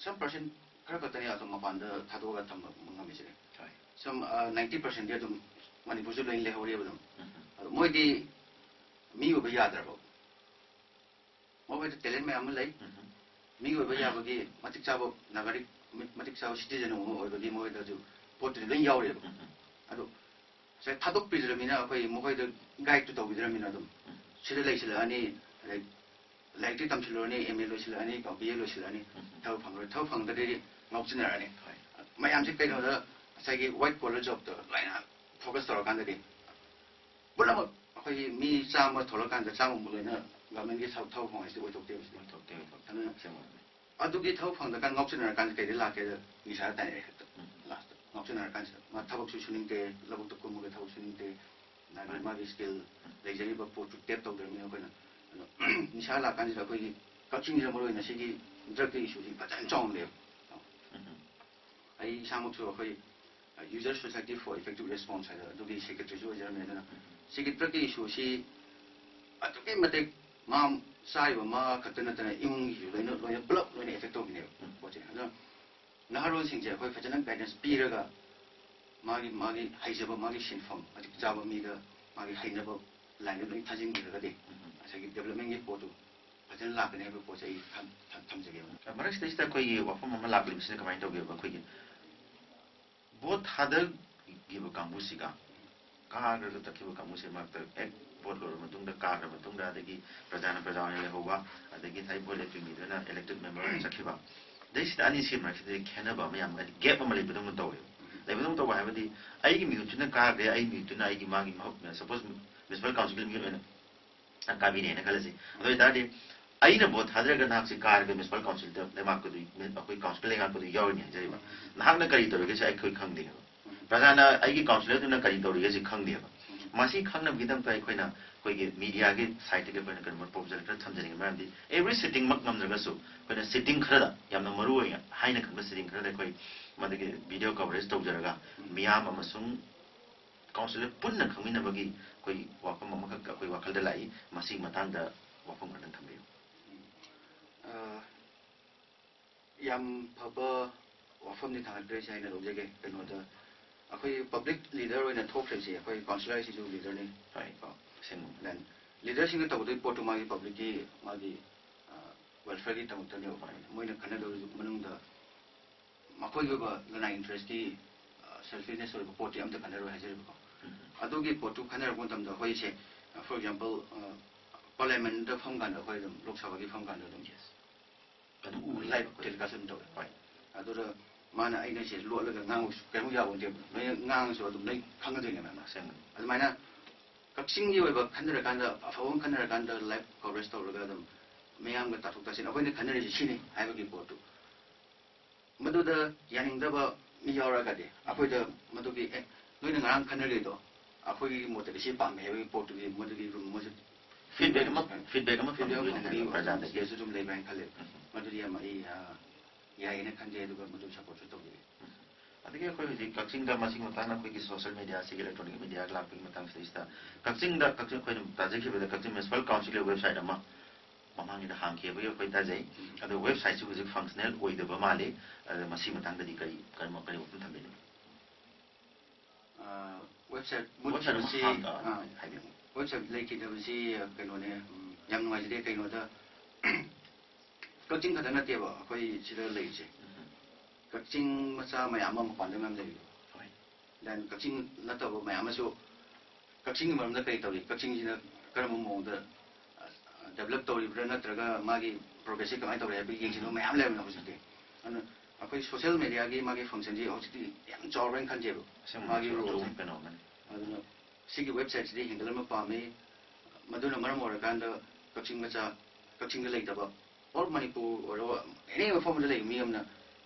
Some percent ꯈꯔ ꯈꯛꯇꯅꯤ ꯑꯗꯨꯝ ꯃꯄꯥꯟꯗ ꯊꯥꯗꯣꯛꯑꯒ ꯊꯝꯕ ꯉꯝꯃꯤꯁꯤꯅꯦ꯫ ꯍꯣꯏ꯫ Some, ꯑ, ninety percentꯗꯤ ꯑꯗꯨꯝ ꯃꯅꯤꯄꯨꯔꯁꯨ ꯂꯣꯏ ꯂꯩꯍꯧꯔꯤꯕ ꯑꯗꯨꯝ꯫ ꯎꯝ꯫ ꯑꯗꯣ ꯃꯣꯏꯗꯤ ꯃꯤ ꯑꯣꯏꯕ ꯌꯥꯗ꯭ꯔꯕ? ꯑꯩꯈꯣꯏꯗ ꯇꯦꯂꯦꯟ ꯃꯌꯥꯝ ꯑꯃ ꯂꯩ꯫ ꯃꯤ ꯑꯣꯏꯕ ꯌꯥꯕꯒꯤ ꯃꯇꯤꯛ ꯆꯥꯕ ꯅꯥꯒꯔꯤꯛ, ꯃꯤ- ꯃꯇꯤꯛ ꯆꯥꯕ ꯁꯤꯇꯤꯖꯟ ꯑꯃ ꯑꯣꯏꯕꯒꯤ ꯃꯣꯏꯗꯁꯨ ꯄꯣꯠꯇꯨꯗꯤ ꯂꯣꯏ ꯌꯥꯎꯔꯤꯑꯕ꯫ ꯑꯗꯣ ꯉꯁꯥꯏ ꯊꯥꯗꯣꯛꯄꯤꯗ꯭ꯔꯕꯅꯤꯅ ꯑꯩꯈꯣꯏ ꯃꯈꯣꯏꯗ ꯒꯥꯏꯗꯇꯨ ꯇꯧꯕꯤꯗ꯭ꯔꯕꯅꯤꯅ ꯑꯗꯨꯝ ꯁꯤꯗ ꯂꯩꯁꯤꯜꯂꯛꯑꯅꯤ, ꯑꯗꯩ ꯂꯥꯏꯔꯤꯛꯇꯤ ꯇꯝꯁꯤꯜꯂꯨꯔꯅꯤ, ꯑꯦꯝ ꯑꯦ ꯂꯣꯏꯁꯤꯜꯂꯛꯑꯅꯤ, ꯕꯤ ꯑꯦ ꯂꯣꯏꯁꯤꯜꯂꯛꯑꯅꯤ, ꯊꯕꯛ ꯐꯪꯉꯔꯣꯏ꯫ ꯊꯕꯛ ꯐꯪꯗ꯭ꯔꯗꯤ ꯉꯥꯎꯆꯤꯟꯅꯔꯛꯑꯅꯤ꯫ ꯃꯌꯥꯝꯁꯦ ꯀꯩꯅꯣꯗ ꯉꯁꯥꯏꯒꯤ ꯋꯥꯏꯠ ꯀꯣꯂꯔ ꯖꯣꯕꯇ ꯂꯣꯏꯅ ꯐꯣꯀꯁ ꯇꯧꯔꯀꯥꯟꯗꯗꯤ ꯄꯨꯝꯅꯃꯛ ꯑꯩꯈꯣꯏꯒꯤ ꯃꯤ ꯆꯥꯝꯃ ꯊꯣꯛꯂꯛꯀꯥꯟꯗ ꯆꯥꯝꯃꯃꯨꯛ ꯂꯣꯏꯅ ꯒꯚꯔꯟꯃꯦꯟꯒꯤ ꯊꯕꯛ ꯊꯕꯛ ꯐꯪ ꯍꯥꯏꯁꯤꯗꯤ ꯑꯣꯏꯊꯣꯛꯇꯦꯕ ꯁꯤꯗꯤ꯫ ꯑꯣꯏꯊꯣꯛꯇꯦ, ꯑꯣꯏꯊꯣꯛꯇꯦ꯫ ꯑꯗꯨꯅ ꯑꯁꯦꯡꯕ꯫ ꯑꯗꯨꯒꯤ ꯊꯕꯛ ꯐꯪꯗ꯭ꯔꯀꯥꯟꯗ ꯉꯥꯎꯆꯤꯟꯅꯔꯀꯥꯟꯗ ꯀꯩꯗ ꯂꯥꯛꯀꯦꯗ ꯅꯤꯁꯥꯗ ꯇꯥꯏꯅꯔꯦ ꯍꯦꯛꯇ꯫ ꯂꯥꯁꯇ ꯉꯥꯎꯆꯤꯟꯅꯔꯀꯥꯟꯁꯤꯗ ꯃꯥ ꯊꯕꯛꯁꯨ ꯁꯨꯅꯤꯡꯗꯦ, ꯂꯧꯕꯨꯛꯇ ꯀꯨꯝꯃꯒ ꯊꯕꯛ ꯁꯨꯅꯤꯡꯗꯦ, ꯃꯥꯒꯤ ꯃꯥꯒꯤ ꯁ꯭ꯀꯤꯜ ꯂꯩꯖꯔꯤꯕ ꯄꯣꯠꯇꯨ ꯇꯦꯞ ꯇꯧꯗ꯭ꯔꯕꯅꯤꯅ ꯑꯩꯈꯣꯏꯅ꯫ ꯑꯗꯣ ꯅꯤꯁꯥ ꯂꯥꯛꯀꯥꯟꯁꯤꯗ ꯑꯩꯈꯣꯏꯒꯤ ꯀꯛꯆꯤꯡꯁꯤꯗ ꯃꯔꯨ ꯑꯣꯏꯅ ꯁꯤꯒꯤ ꯗ꯭ꯔꯛꯀꯤ ꯏꯁꯨꯁꯤ ꯐꯖꯅ ꯆꯥꯎꯅ ꯂꯩꯌꯦꯕ꯫ ꯑꯩ ꯏꯁꯥꯃꯛꯁꯨ ꯑꯩꯈꯣꯏ User Society for Effective Response ꯍꯥꯏꯗꯅ ꯑꯗꯨꯒꯤ ꯁꯦꯀ꯭ꯔꯦꯇꯔꯤꯁꯨ ꯑꯣꯏꯖꯔꯝꯃꯦ꯫ ꯑꯗꯨꯅ ꯁꯤꯒꯤ ꯗ꯭ꯔꯛꯀꯤ ꯏꯁꯨꯁꯤ ꯑꯗꯨꯛꯀꯤ ꯃꯇꯤꯛ ꯃꯥ ꯆꯥꯔꯤꯕ ꯃꯥ ꯈꯛꯇ ꯅꯠꯇꯅ ꯏꯃꯨꯡꯒꯤꯁꯨ ꯂꯣꯏꯅ ꯂꯣꯏꯅ ꯄꯨꯂꯞ ꯂꯣꯏꯅ ꯑꯦꯐꯦꯛ ꯇꯧꯕꯤꯅꯦꯕ ꯄꯣꯠꯁꯦ꯫ ꯑꯗꯨꯅ ꯅꯍꯥꯔꯣꯜꯁꯤꯡꯁꯦ ꯑꯩꯈꯣꯏ ꯐꯖꯅ ꯒꯥꯏꯗꯦꯟꯁ ꯄꯤꯔꯒ ꯃꯥꯒꯤ ꯃꯥꯒꯤ ꯍꯩꯖꯕ, ꯃꯥꯒꯤ ꯁꯤꯟꯐꯝ ꯃꯇꯤꯛ ꯆꯥꯕ ꯃꯤꯗ ꯃꯥꯒꯤ ꯍꯩꯅꯕ ꯂꯥꯏꯟꯗ ꯂꯣꯏ ꯊꯥꯖꯤꯟꯕꯤꯔꯒꯗꯤ ꯉꯁꯥꯏꯒꯤ ꯗꯦꯕꯂꯞꯃꯦꯟꯒꯤ ꯄꯣꯠꯇꯨ ꯐꯖꯅ ꯂꯥꯛꯀꯅꯤ ꯍꯥꯏꯕ ꯄꯣꯠꯁꯦ ꯑꯩ ꯊꯝ- ꯊꯝ- ꯊꯝꯖꯒꯦꯕ꯫ ꯃꯔꯛꯁꯤꯗꯩꯁꯤꯗ ꯑꯩꯈꯣꯏꯒꯤ ꯋꯥꯐꯝ ꯑꯃ ꯂꯥꯛꯂꯤꯕꯁꯤꯅ ꯀꯃꯥꯏꯅ ꯇꯧꯒꯦꯕ? ꯑꯩꯈꯣꯏꯒꯤ ꯚꯣꯠ ꯊꯥꯗꯈꯤꯕ ꯀꯥꯡꯕꯨꯁꯤꯒ ꯀꯥꯈ꯭ꯔꯒ ꯆꯠꯈꯤꯕ ꯀꯥꯡꯕꯨꯁꯦ ꯃꯔꯛꯇ ꯍꯦꯛ ꯚꯣꯠ ꯂꯣꯏꯔꯕ ꯃꯇꯨꯡꯗ, ꯀꯥꯈ꯭ꯔ ꯃꯇꯨꯡꯗ, ꯑꯗꯒꯤ ꯄ꯭ꯔꯖꯥꯅ ꯄ꯭ꯔꯖꯥ ꯑꯣꯏꯅ ꯂꯩꯍꯧꯕ, ꯑꯗꯒꯤ ꯉꯁꯥꯏ ꯚꯣꯠ ꯂꯦꯞꯄꯤ ꯃꯤꯗꯨꯅ ꯏꯂꯦꯛꯇꯦꯗ ꯃꯦꯝꯕꯔ ꯑꯣꯏꯅ ꯆꯠꯈꯤꯕ, ꯁꯤꯗꯩꯁꯤꯗ ꯑꯅꯤꯁꯤꯒꯤ ꯃꯔꯛꯁꯤꯗ ꯈꯦꯠꯅꯕ ꯑꯃ ꯌꯥꯝ, ꯍꯥꯏꯗꯤ, ꯒꯦꯞ ꯑꯃ ꯂꯩꯕꯗꯧꯅ ꯇꯧꯋꯦꯕ꯫ ꯂꯩꯕꯗꯧꯅ ꯇꯧꯕ ꯍꯥꯏꯕꯗꯤ ꯑꯩꯒꯤ ꯃꯤꯍꯨꯠꯁꯤꯅ ꯀꯥꯈ꯭ꯔꯦ, ꯑꯩꯒꯤ ꯃꯤꯍꯨꯠꯇꯨꯅ ꯑꯩꯒꯤ ꯃꯥꯒꯤ ꯃꯍꯨꯠ, ꯁꯄꯣꯁ ꯃ꯭ꯌꯨꯅꯤꯁꯤꯄꯥꯜ ꯀꯥꯎꯟꯁꯤꯜꯒꯤ ꯃꯤꯍꯨꯠ ꯑꯣꯏꯅ ꯀꯥꯕꯤꯔꯦꯅ ꯈꯜꯂꯁꯤ꯫ ꯑꯗꯨ ꯑꯣꯏꯇꯥꯔꯗꯤ ꯑꯩꯅ ꯚꯣꯠ ꯊꯥꯗꯔꯒ ꯅꯍꯥꯛꯁꯤ ꯀꯥꯔꯒ ꯃ꯭ꯌꯨꯅꯤꯁꯤꯄꯥꯜ ꯀꯥꯎꯟꯁꯤꯜꯗ ꯂꯩꯉꯥꯛꯄꯗꯨ, ꯑꯩꯈꯣꯏ ꯀꯥꯎꯟꯁꯤꯜ ꯂꯩꯉꯥꯛꯄꯗꯨ ꯌꯥꯎꯔꯤꯅꯤ ꯍꯥꯏꯖꯔꯤꯕ꯫ ꯅꯍꯥꯛꯅ ꯀꯔꯤ ꯇꯧꯔꯤꯒꯦꯁꯦ ꯑꯩꯈꯣꯏ ꯈꯪꯗꯦ꯫ ꯄ꯭ꯔꯖꯥꯅ ꯑꯩꯒꯤ ꯀꯥꯎꯟꯁꯤꯂꯔꯗꯨꯅ ꯀꯔꯤ ꯇꯧꯔꯤꯒꯦꯁꯤ ꯈꯪꯗꯦꯕ꯫ ꯃꯁꯤ ꯈꯪꯅꯕꯒꯤꯗꯃꯛꯇ ꯑꯩꯈꯣꯏꯅ ꯑꯩꯈꯣꯏꯒꯤ ꯃꯤꯗꯤꯌꯥꯒꯤ ꯁꯥꯏꯠꯇꯒꯤ ꯑꯩꯈꯣꯏꯅ ꯀꯩꯅꯣ ꯄ꯭ꯔꯣꯄꯣꯖꯦꯜ ꯈꯔ ꯊꯝꯖꯅꯤꯡꯉꯤ꯫ ꯃꯔꯝꯗꯤ ꯑꯦꯕ꯭ꯔꯤ ꯁꯤꯇꯤꯡꯃꯛ ꯉꯝꯗ꯭ꯔꯒꯁꯨ ꯑꯩꯈꯣꯏꯅ ꯁꯤꯇꯤꯡ ꯈꯔꯗ, ꯌꯥꯝꯅ ꯃꯔꯨ ꯑꯣꯏꯅ ꯍꯥꯏꯅ ꯈꯟꯕ ꯁꯤꯇꯤꯡ ꯈꯔꯗ ꯑꯩꯈꯣꯏ ꯃꯗꯨꯒꯤ ꯚꯤꯗꯤꯑꯣ ꯀꯚꯔꯦꯖ ꯇꯧꯖꯔꯒ ꯃꯤꯌꯥꯝ ꯑꯃꯁꯨꯡ ꯀꯥꯎꯟꯁꯤꯜ ꯄꯨꯟꯅ ꯈꯪꯃꯤꯟꯅꯕꯒꯤ ꯑꯩꯈꯣꯏ ꯋꯥꯐꯝ ꯑꯃꯈꯛ ꯑꯩꯈꯣꯏ ꯋꯥꯈꯜꯗ ꯂꯥꯛꯏ꯫ ꯃꯁꯤꯒꯤ ꯃꯇꯥꯡꯗ ꯋꯥꯐꯝ ꯈꯛꯇꯪ ꯊꯝꯕꯤꯌꯨ꯫ ꯑ, ꯌꯥꯝ ꯐꯕ ꯋꯥꯐꯝꯅꯤ ꯊꯥꯡꯒꯠꯄꯤꯔꯤꯁꯦ ꯍꯥꯏꯅ ꯂꯧꯖꯒꯦ꯫ ꯀꯩꯅꯣꯗ ꯑꯩꯈꯣꯏ ꯄꯕ꯭ꯂꯤꯛ ꯂꯤꯗꯔ ꯑꯣꯏꯅ ꯊꯣꯛꯈ꯭ꯔꯤꯕꯁꯤ ꯑꯩꯈꯣꯏ ꯀꯥꯎꯟꯁꯤꯜ ꯍꯥꯏꯁꯤꯁꯨ ꯂꯤꯗꯔꯅꯤ꯫ ꯍꯣꯏ, ꯀꯣ? ꯑꯁꯦꯡꯕ꯫ Then ꯂꯤꯗꯔꯁꯤꯡꯅ ꯇꯧꯒꯗꯣꯏ ꯄꯣꯠꯇꯨ ꯃꯥꯒꯤ ꯄꯕ꯭ꯂꯤꯛꯀꯤ ꯃꯥꯒꯤ ꯋꯦꯜꯐꯤꯌꯔꯒꯤꯗꯃꯛꯇꯅꯦꯕ꯫ ꯃꯣꯏꯅ ꯈꯟꯅꯗꯧꯔꯤꯁꯨ ꯃꯅꯨꯡꯗ ꯃꯈꯣꯏꯒꯤ ꯑꯣꯏꯕ ꯂꯅꯥꯏ ꯏꯟꯇꯔꯦꯁꯀꯤ, ꯁꯦꯜꯐꯤꯁꯅꯦꯁ ꯑꯣꯏꯕ ꯄꯣꯠꯇꯤ ꯑꯝꯇ ꯈꯟꯅꯔꯣꯏ ꯍꯥꯏꯖꯔꯤꯕꯀꯣ꯫ ꯑꯗꯨꯒꯤ ꯄꯣꯠꯇꯨ ꯈꯟꯅꯔꯛꯄ ꯃꯇꯝꯗ ꯑꯩꯈꯣꯏꯁꯦ, ꯐꯣꯔ ꯑꯦꯛꯖꯥꯝꯄꯜ, ꯄꯥꯔꯂꯤꯌꯥꯃꯦꯟꯗ ꯐꯝ ꯀꯥꯟꯗ, ꯑꯩꯈꯣꯏ ꯑꯗꯨꯝ ꯂꯣꯛ ꯁꯚꯥꯒꯤ ꯐꯝ ꯀꯥꯟꯗ ꯑꯗꯨꯝ ꯑꯗꯨꯝ ꯎꯔꯤ ꯂꯥꯏꯚ ꯇꯦꯂꯤꯀꯥꯁ ꯑꯗꯨꯝ ꯇꯧꯋꯦ꯫ ꯍꯣꯏ꯫ ꯑꯗꯨꯗ ꯃꯥꯅ ꯑꯩꯅ ꯁꯤ ꯂꯣꯠꯂꯒ ꯉꯥꯡꯕꯁꯨ ꯀꯔꯤꯝ ꯌꯥꯕ ꯅꯠꯇꯦꯕ꯫ ꯅꯣꯏꯅ ꯉꯥꯡꯉꯁꯨ ꯑꯗꯨꯝ ꯂꯣꯏ ꯈꯪꯒꯗꯣꯏꯅꯦ ꯃꯌꯥꯝꯅ꯫ ꯑꯁꯦꯡꯕꯅꯤ꯫ ꯑꯗꯨꯃꯥꯏꯅ ꯀꯛꯆꯤꯡꯒꯤ ꯑꯣꯏꯕ ꯈꯟꯅꯔꯀꯥꯟꯗ, ꯑꯐꯕ ꯑꯃ ꯈꯟꯅꯔꯀꯥꯟꯗ ꯂꯥꯏꯚ ꯀꯣꯚꯔꯦꯖ ꯇꯧꯔꯒ ꯑꯗꯨꯝ ꯃꯌꯥꯝꯒ ꯇꯥꯊꯣꯛ ꯇꯥꯁꯤꯟ ꯑꯩꯈꯣꯏꯅ ꯈꯟꯅꯔꯤꯁꯤ ꯁꯤꯅꯤ ꯍꯥꯏꯕꯒꯤ ꯄꯣꯠꯇꯨ, ꯃꯗꯨꯗ ꯌꯥꯅꯤꯡꯗꯕ ꯃꯤ ꯌꯥꯎꯔꯒꯗꯤ ꯑꯩꯈꯣꯏꯗ ꯃꯗꯨꯒꯤ, "ꯑꯦ, ꯅꯣꯏꯅ ꯉꯔꯥꯡ ꯈꯟꯅꯔꯤꯗꯣ ꯑꯩꯈꯣꯏꯒꯤ ꯃꯣꯠꯇꯗꯤ ꯁꯤ ꯄꯥꯝꯃꯦ" ꯍꯥꯏꯕꯒꯤ ꯄꯣꯠꯇꯨꯗꯤ ꯃꯗꯨꯒꯤ ꯔꯨꯝ ꯑꯃꯁꯨ Feedback ꯑꯃ, feedback ꯑꯃ ꯐꯤꯗꯕꯦꯛ ꯐꯪꯕꯤꯒꯅꯤ ꯐꯪꯕꯒꯤ ꯍꯥꯏꯕ ꯄ꯭ꯔꯖꯥꯗꯒꯤ꯫ ꯁꯤꯗꯁꯨ ꯑꯗꯨꯝ ꯂꯩꯕ꯭ꯔꯥ ꯍꯥꯏꯅ ꯈꯜꯂꯦ꯫ ꯃꯗꯨꯗꯤ ꯌꯥꯝ ꯑꯩ, ꯑ, ꯌꯥꯏꯌꯦꯅ ꯈꯟꯖꯩ, ꯑꯗꯨꯒ ꯃꯗꯨ ꯁꯞꯄꯣꯔꯠꯁꯨ ꯇꯧꯖꯩ꯫ ꯑꯗꯒꯤ ꯑꯩꯈꯣꯏ ꯍꯧꯖꯤꯛ ꯀꯛꯆꯤꯡꯗ ꯃꯁꯤꯒꯤ ꯃꯇꯥꯡꯗ ꯑꯩꯈꯣꯏꯒꯤ ꯁꯣꯁꯤꯌꯦꯜ ꯃꯦꯗꯤꯌꯥꯁꯤꯒꯤ, ꯏꯂꯦꯛꯇ꯭ꯔꯣꯅꯤꯛ ꯃꯦꯗꯤꯌꯥꯒꯤ ꯂꯥꯛꯄꯒꯤ ꯃꯇꯥꯡꯁꯤꯗꯩꯁꯤꯗ ꯀꯛꯆꯤꯡꯗ, ꯀꯛꯆꯤꯡ ꯑꯩꯈꯣꯏꯅ ꯇꯥꯖꯈꯤꯕꯗ ꯀꯛꯆꯤꯡ ꯃ꯭ꯌꯨꯅꯤꯁꯤꯄꯥꯜ ꯀꯥꯎꯟꯁꯤꯜꯒꯤ ꯋꯦꯕꯁꯥꯏꯠ ꯑꯃ ꯃꯃꯥꯡꯒꯤꯗ ꯍꯥꯡꯈꯤꯕꯒꯤ ꯑꯩꯈꯣꯏ ꯇꯥꯖꯩ꯫ ꯑꯗꯣ ꯋꯦꯕꯁꯥꯏꯠꯁꯤ ꯍꯧꯖꯤꯛ ꯐꯪꯁꯅꯦꯜ ꯑꯣꯏꯗꯕ ꯃꯥꯜꯂꯤ꯫ ꯑꯗ ꯃꯁꯤ ꯃꯇꯥꯡꯗꯗꯤ ꯀꯔꯤ, ꯀꯔꯝꯕ, ꯀꯔꯤ ꯋꯥꯐꯝ ꯊꯝꯕꯤꯅꯤꯡꯉꯤ? ꯑ, ꯋꯦꯕꯁꯥꯏꯠ ꯋꯦꯕꯁꯥꯏꯠ ꯑꯃ ꯃꯨꯠꯈꯤꯕꯁꯤ, ꯍꯥꯡ-, ꯑ, ꯑ, ꯍꯥꯏꯕꯤꯌꯨ꯫ ꯋꯦꯕꯁꯥꯏꯠ ꯂꯩꯈꯤꯗꯕꯁꯤ, ꯑ, ꯀꯩꯅꯣꯅꯦ, ꯎꯝ, ꯌꯥꯝ ꯅꯨꯡꯉꯥꯏꯖꯗꯦ꯫ ꯀꯩꯅꯣꯗ, ꯀꯛꯆꯤꯡ ꯈꯛꯇ ꯅꯠꯇꯦꯕ ꯑꯩꯈꯣꯏ ꯁꯤꯗ ꯂꯩꯔꯤꯁꯦ꯫ ꯀꯛꯆꯤꯡ ꯃꯆꯥ ꯃꯌꯥꯝ ꯑꯃ ꯃꯄꯥꯟꯗ ꯃꯌꯥꯝ ꯂꯩꯔꯤ꯫ ꯍꯣꯏ꯫ Then ꯀꯛꯆꯤꯡ ꯅꯠꯇꯕ ꯃꯌꯥꯝ ꯑꯃꯁꯨ ꯀꯛꯆꯤꯡꯒꯤ ꯃꯔꯝꯗ ꯀꯔꯤ ꯇꯧꯔꯤ, ꯀꯛꯆꯤꯡꯁꯤꯅ ꯀꯔꯝꯕ ꯃꯑꯣꯡꯗ, ꯑ, ꯗꯦꯕꯂꯞ ꯇꯧꯔꯤꯕ꯭ꯔꯥ, ꯅꯠꯇ꯭ꯔꯒ ꯃꯥꯒꯤ ꯄ꯭ꯔꯣꯒ꯭ꯔꯦꯁꯁꯤ ꯀꯃꯥꯏꯅ ꯇꯧꯔꯤ ꯍꯥꯏꯕ ꯌꯦꯡꯁꯤꯟꯕ ꯃꯌꯥꯝ ꯂꯩꯔꯕꯅꯦ ꯍꯧꯖꯤꯛꯇꯤ꯫ ꯑꯗꯨꯅ ꯑꯩꯈꯣꯏ ꯁꯣꯁꯤꯌꯦꯜ ꯃꯦꯗꯤꯌꯥꯒꯤ ꯃꯥꯒꯤ ꯐꯪꯁꯟꯁꯤ ꯍꯧꯖꯤꯛꯇꯤ ꯌꯥꯝ ꯆꯥꯎꯔꯦꯅ ꯈꯟꯖꯩꯕ, ꯑꯁꯦꯡꯕ ꯃꯥꯒꯤ ꯑꯆꯧꯕ ꯔꯣꯜꯁꯦ꯫ ꯀꯩꯅꯣ ꯑꯃꯅꯤ꯫ ꯑꯗꯨꯅ ꯁꯤꯒꯤ ꯋꯦꯕꯁꯥꯏꯠꯁꯤꯗꯤ ꯍꯦꯟꯒꯠꯍꯟꯕ ꯄꯥꯝꯃꯤ꯫ ꯃꯗꯨꯅ ꯃꯔꯝ ꯑꯣꯏꯔꯀꯥꯟꯗ ꯀꯛꯆꯤꯡ ꯃꯆꯥ, ꯀꯛꯆꯤꯡꯗ ꯂꯩꯇꯕ, ꯑꯣꯜ ꯃꯅꯤꯄꯨꯔ ꯑꯣꯏꯔꯣ, ꯑꯦꯅꯤ ꯃꯐꯝ ꯑꯃꯗ ꯂꯩꯕ ꯃꯤ ꯑꯃꯅ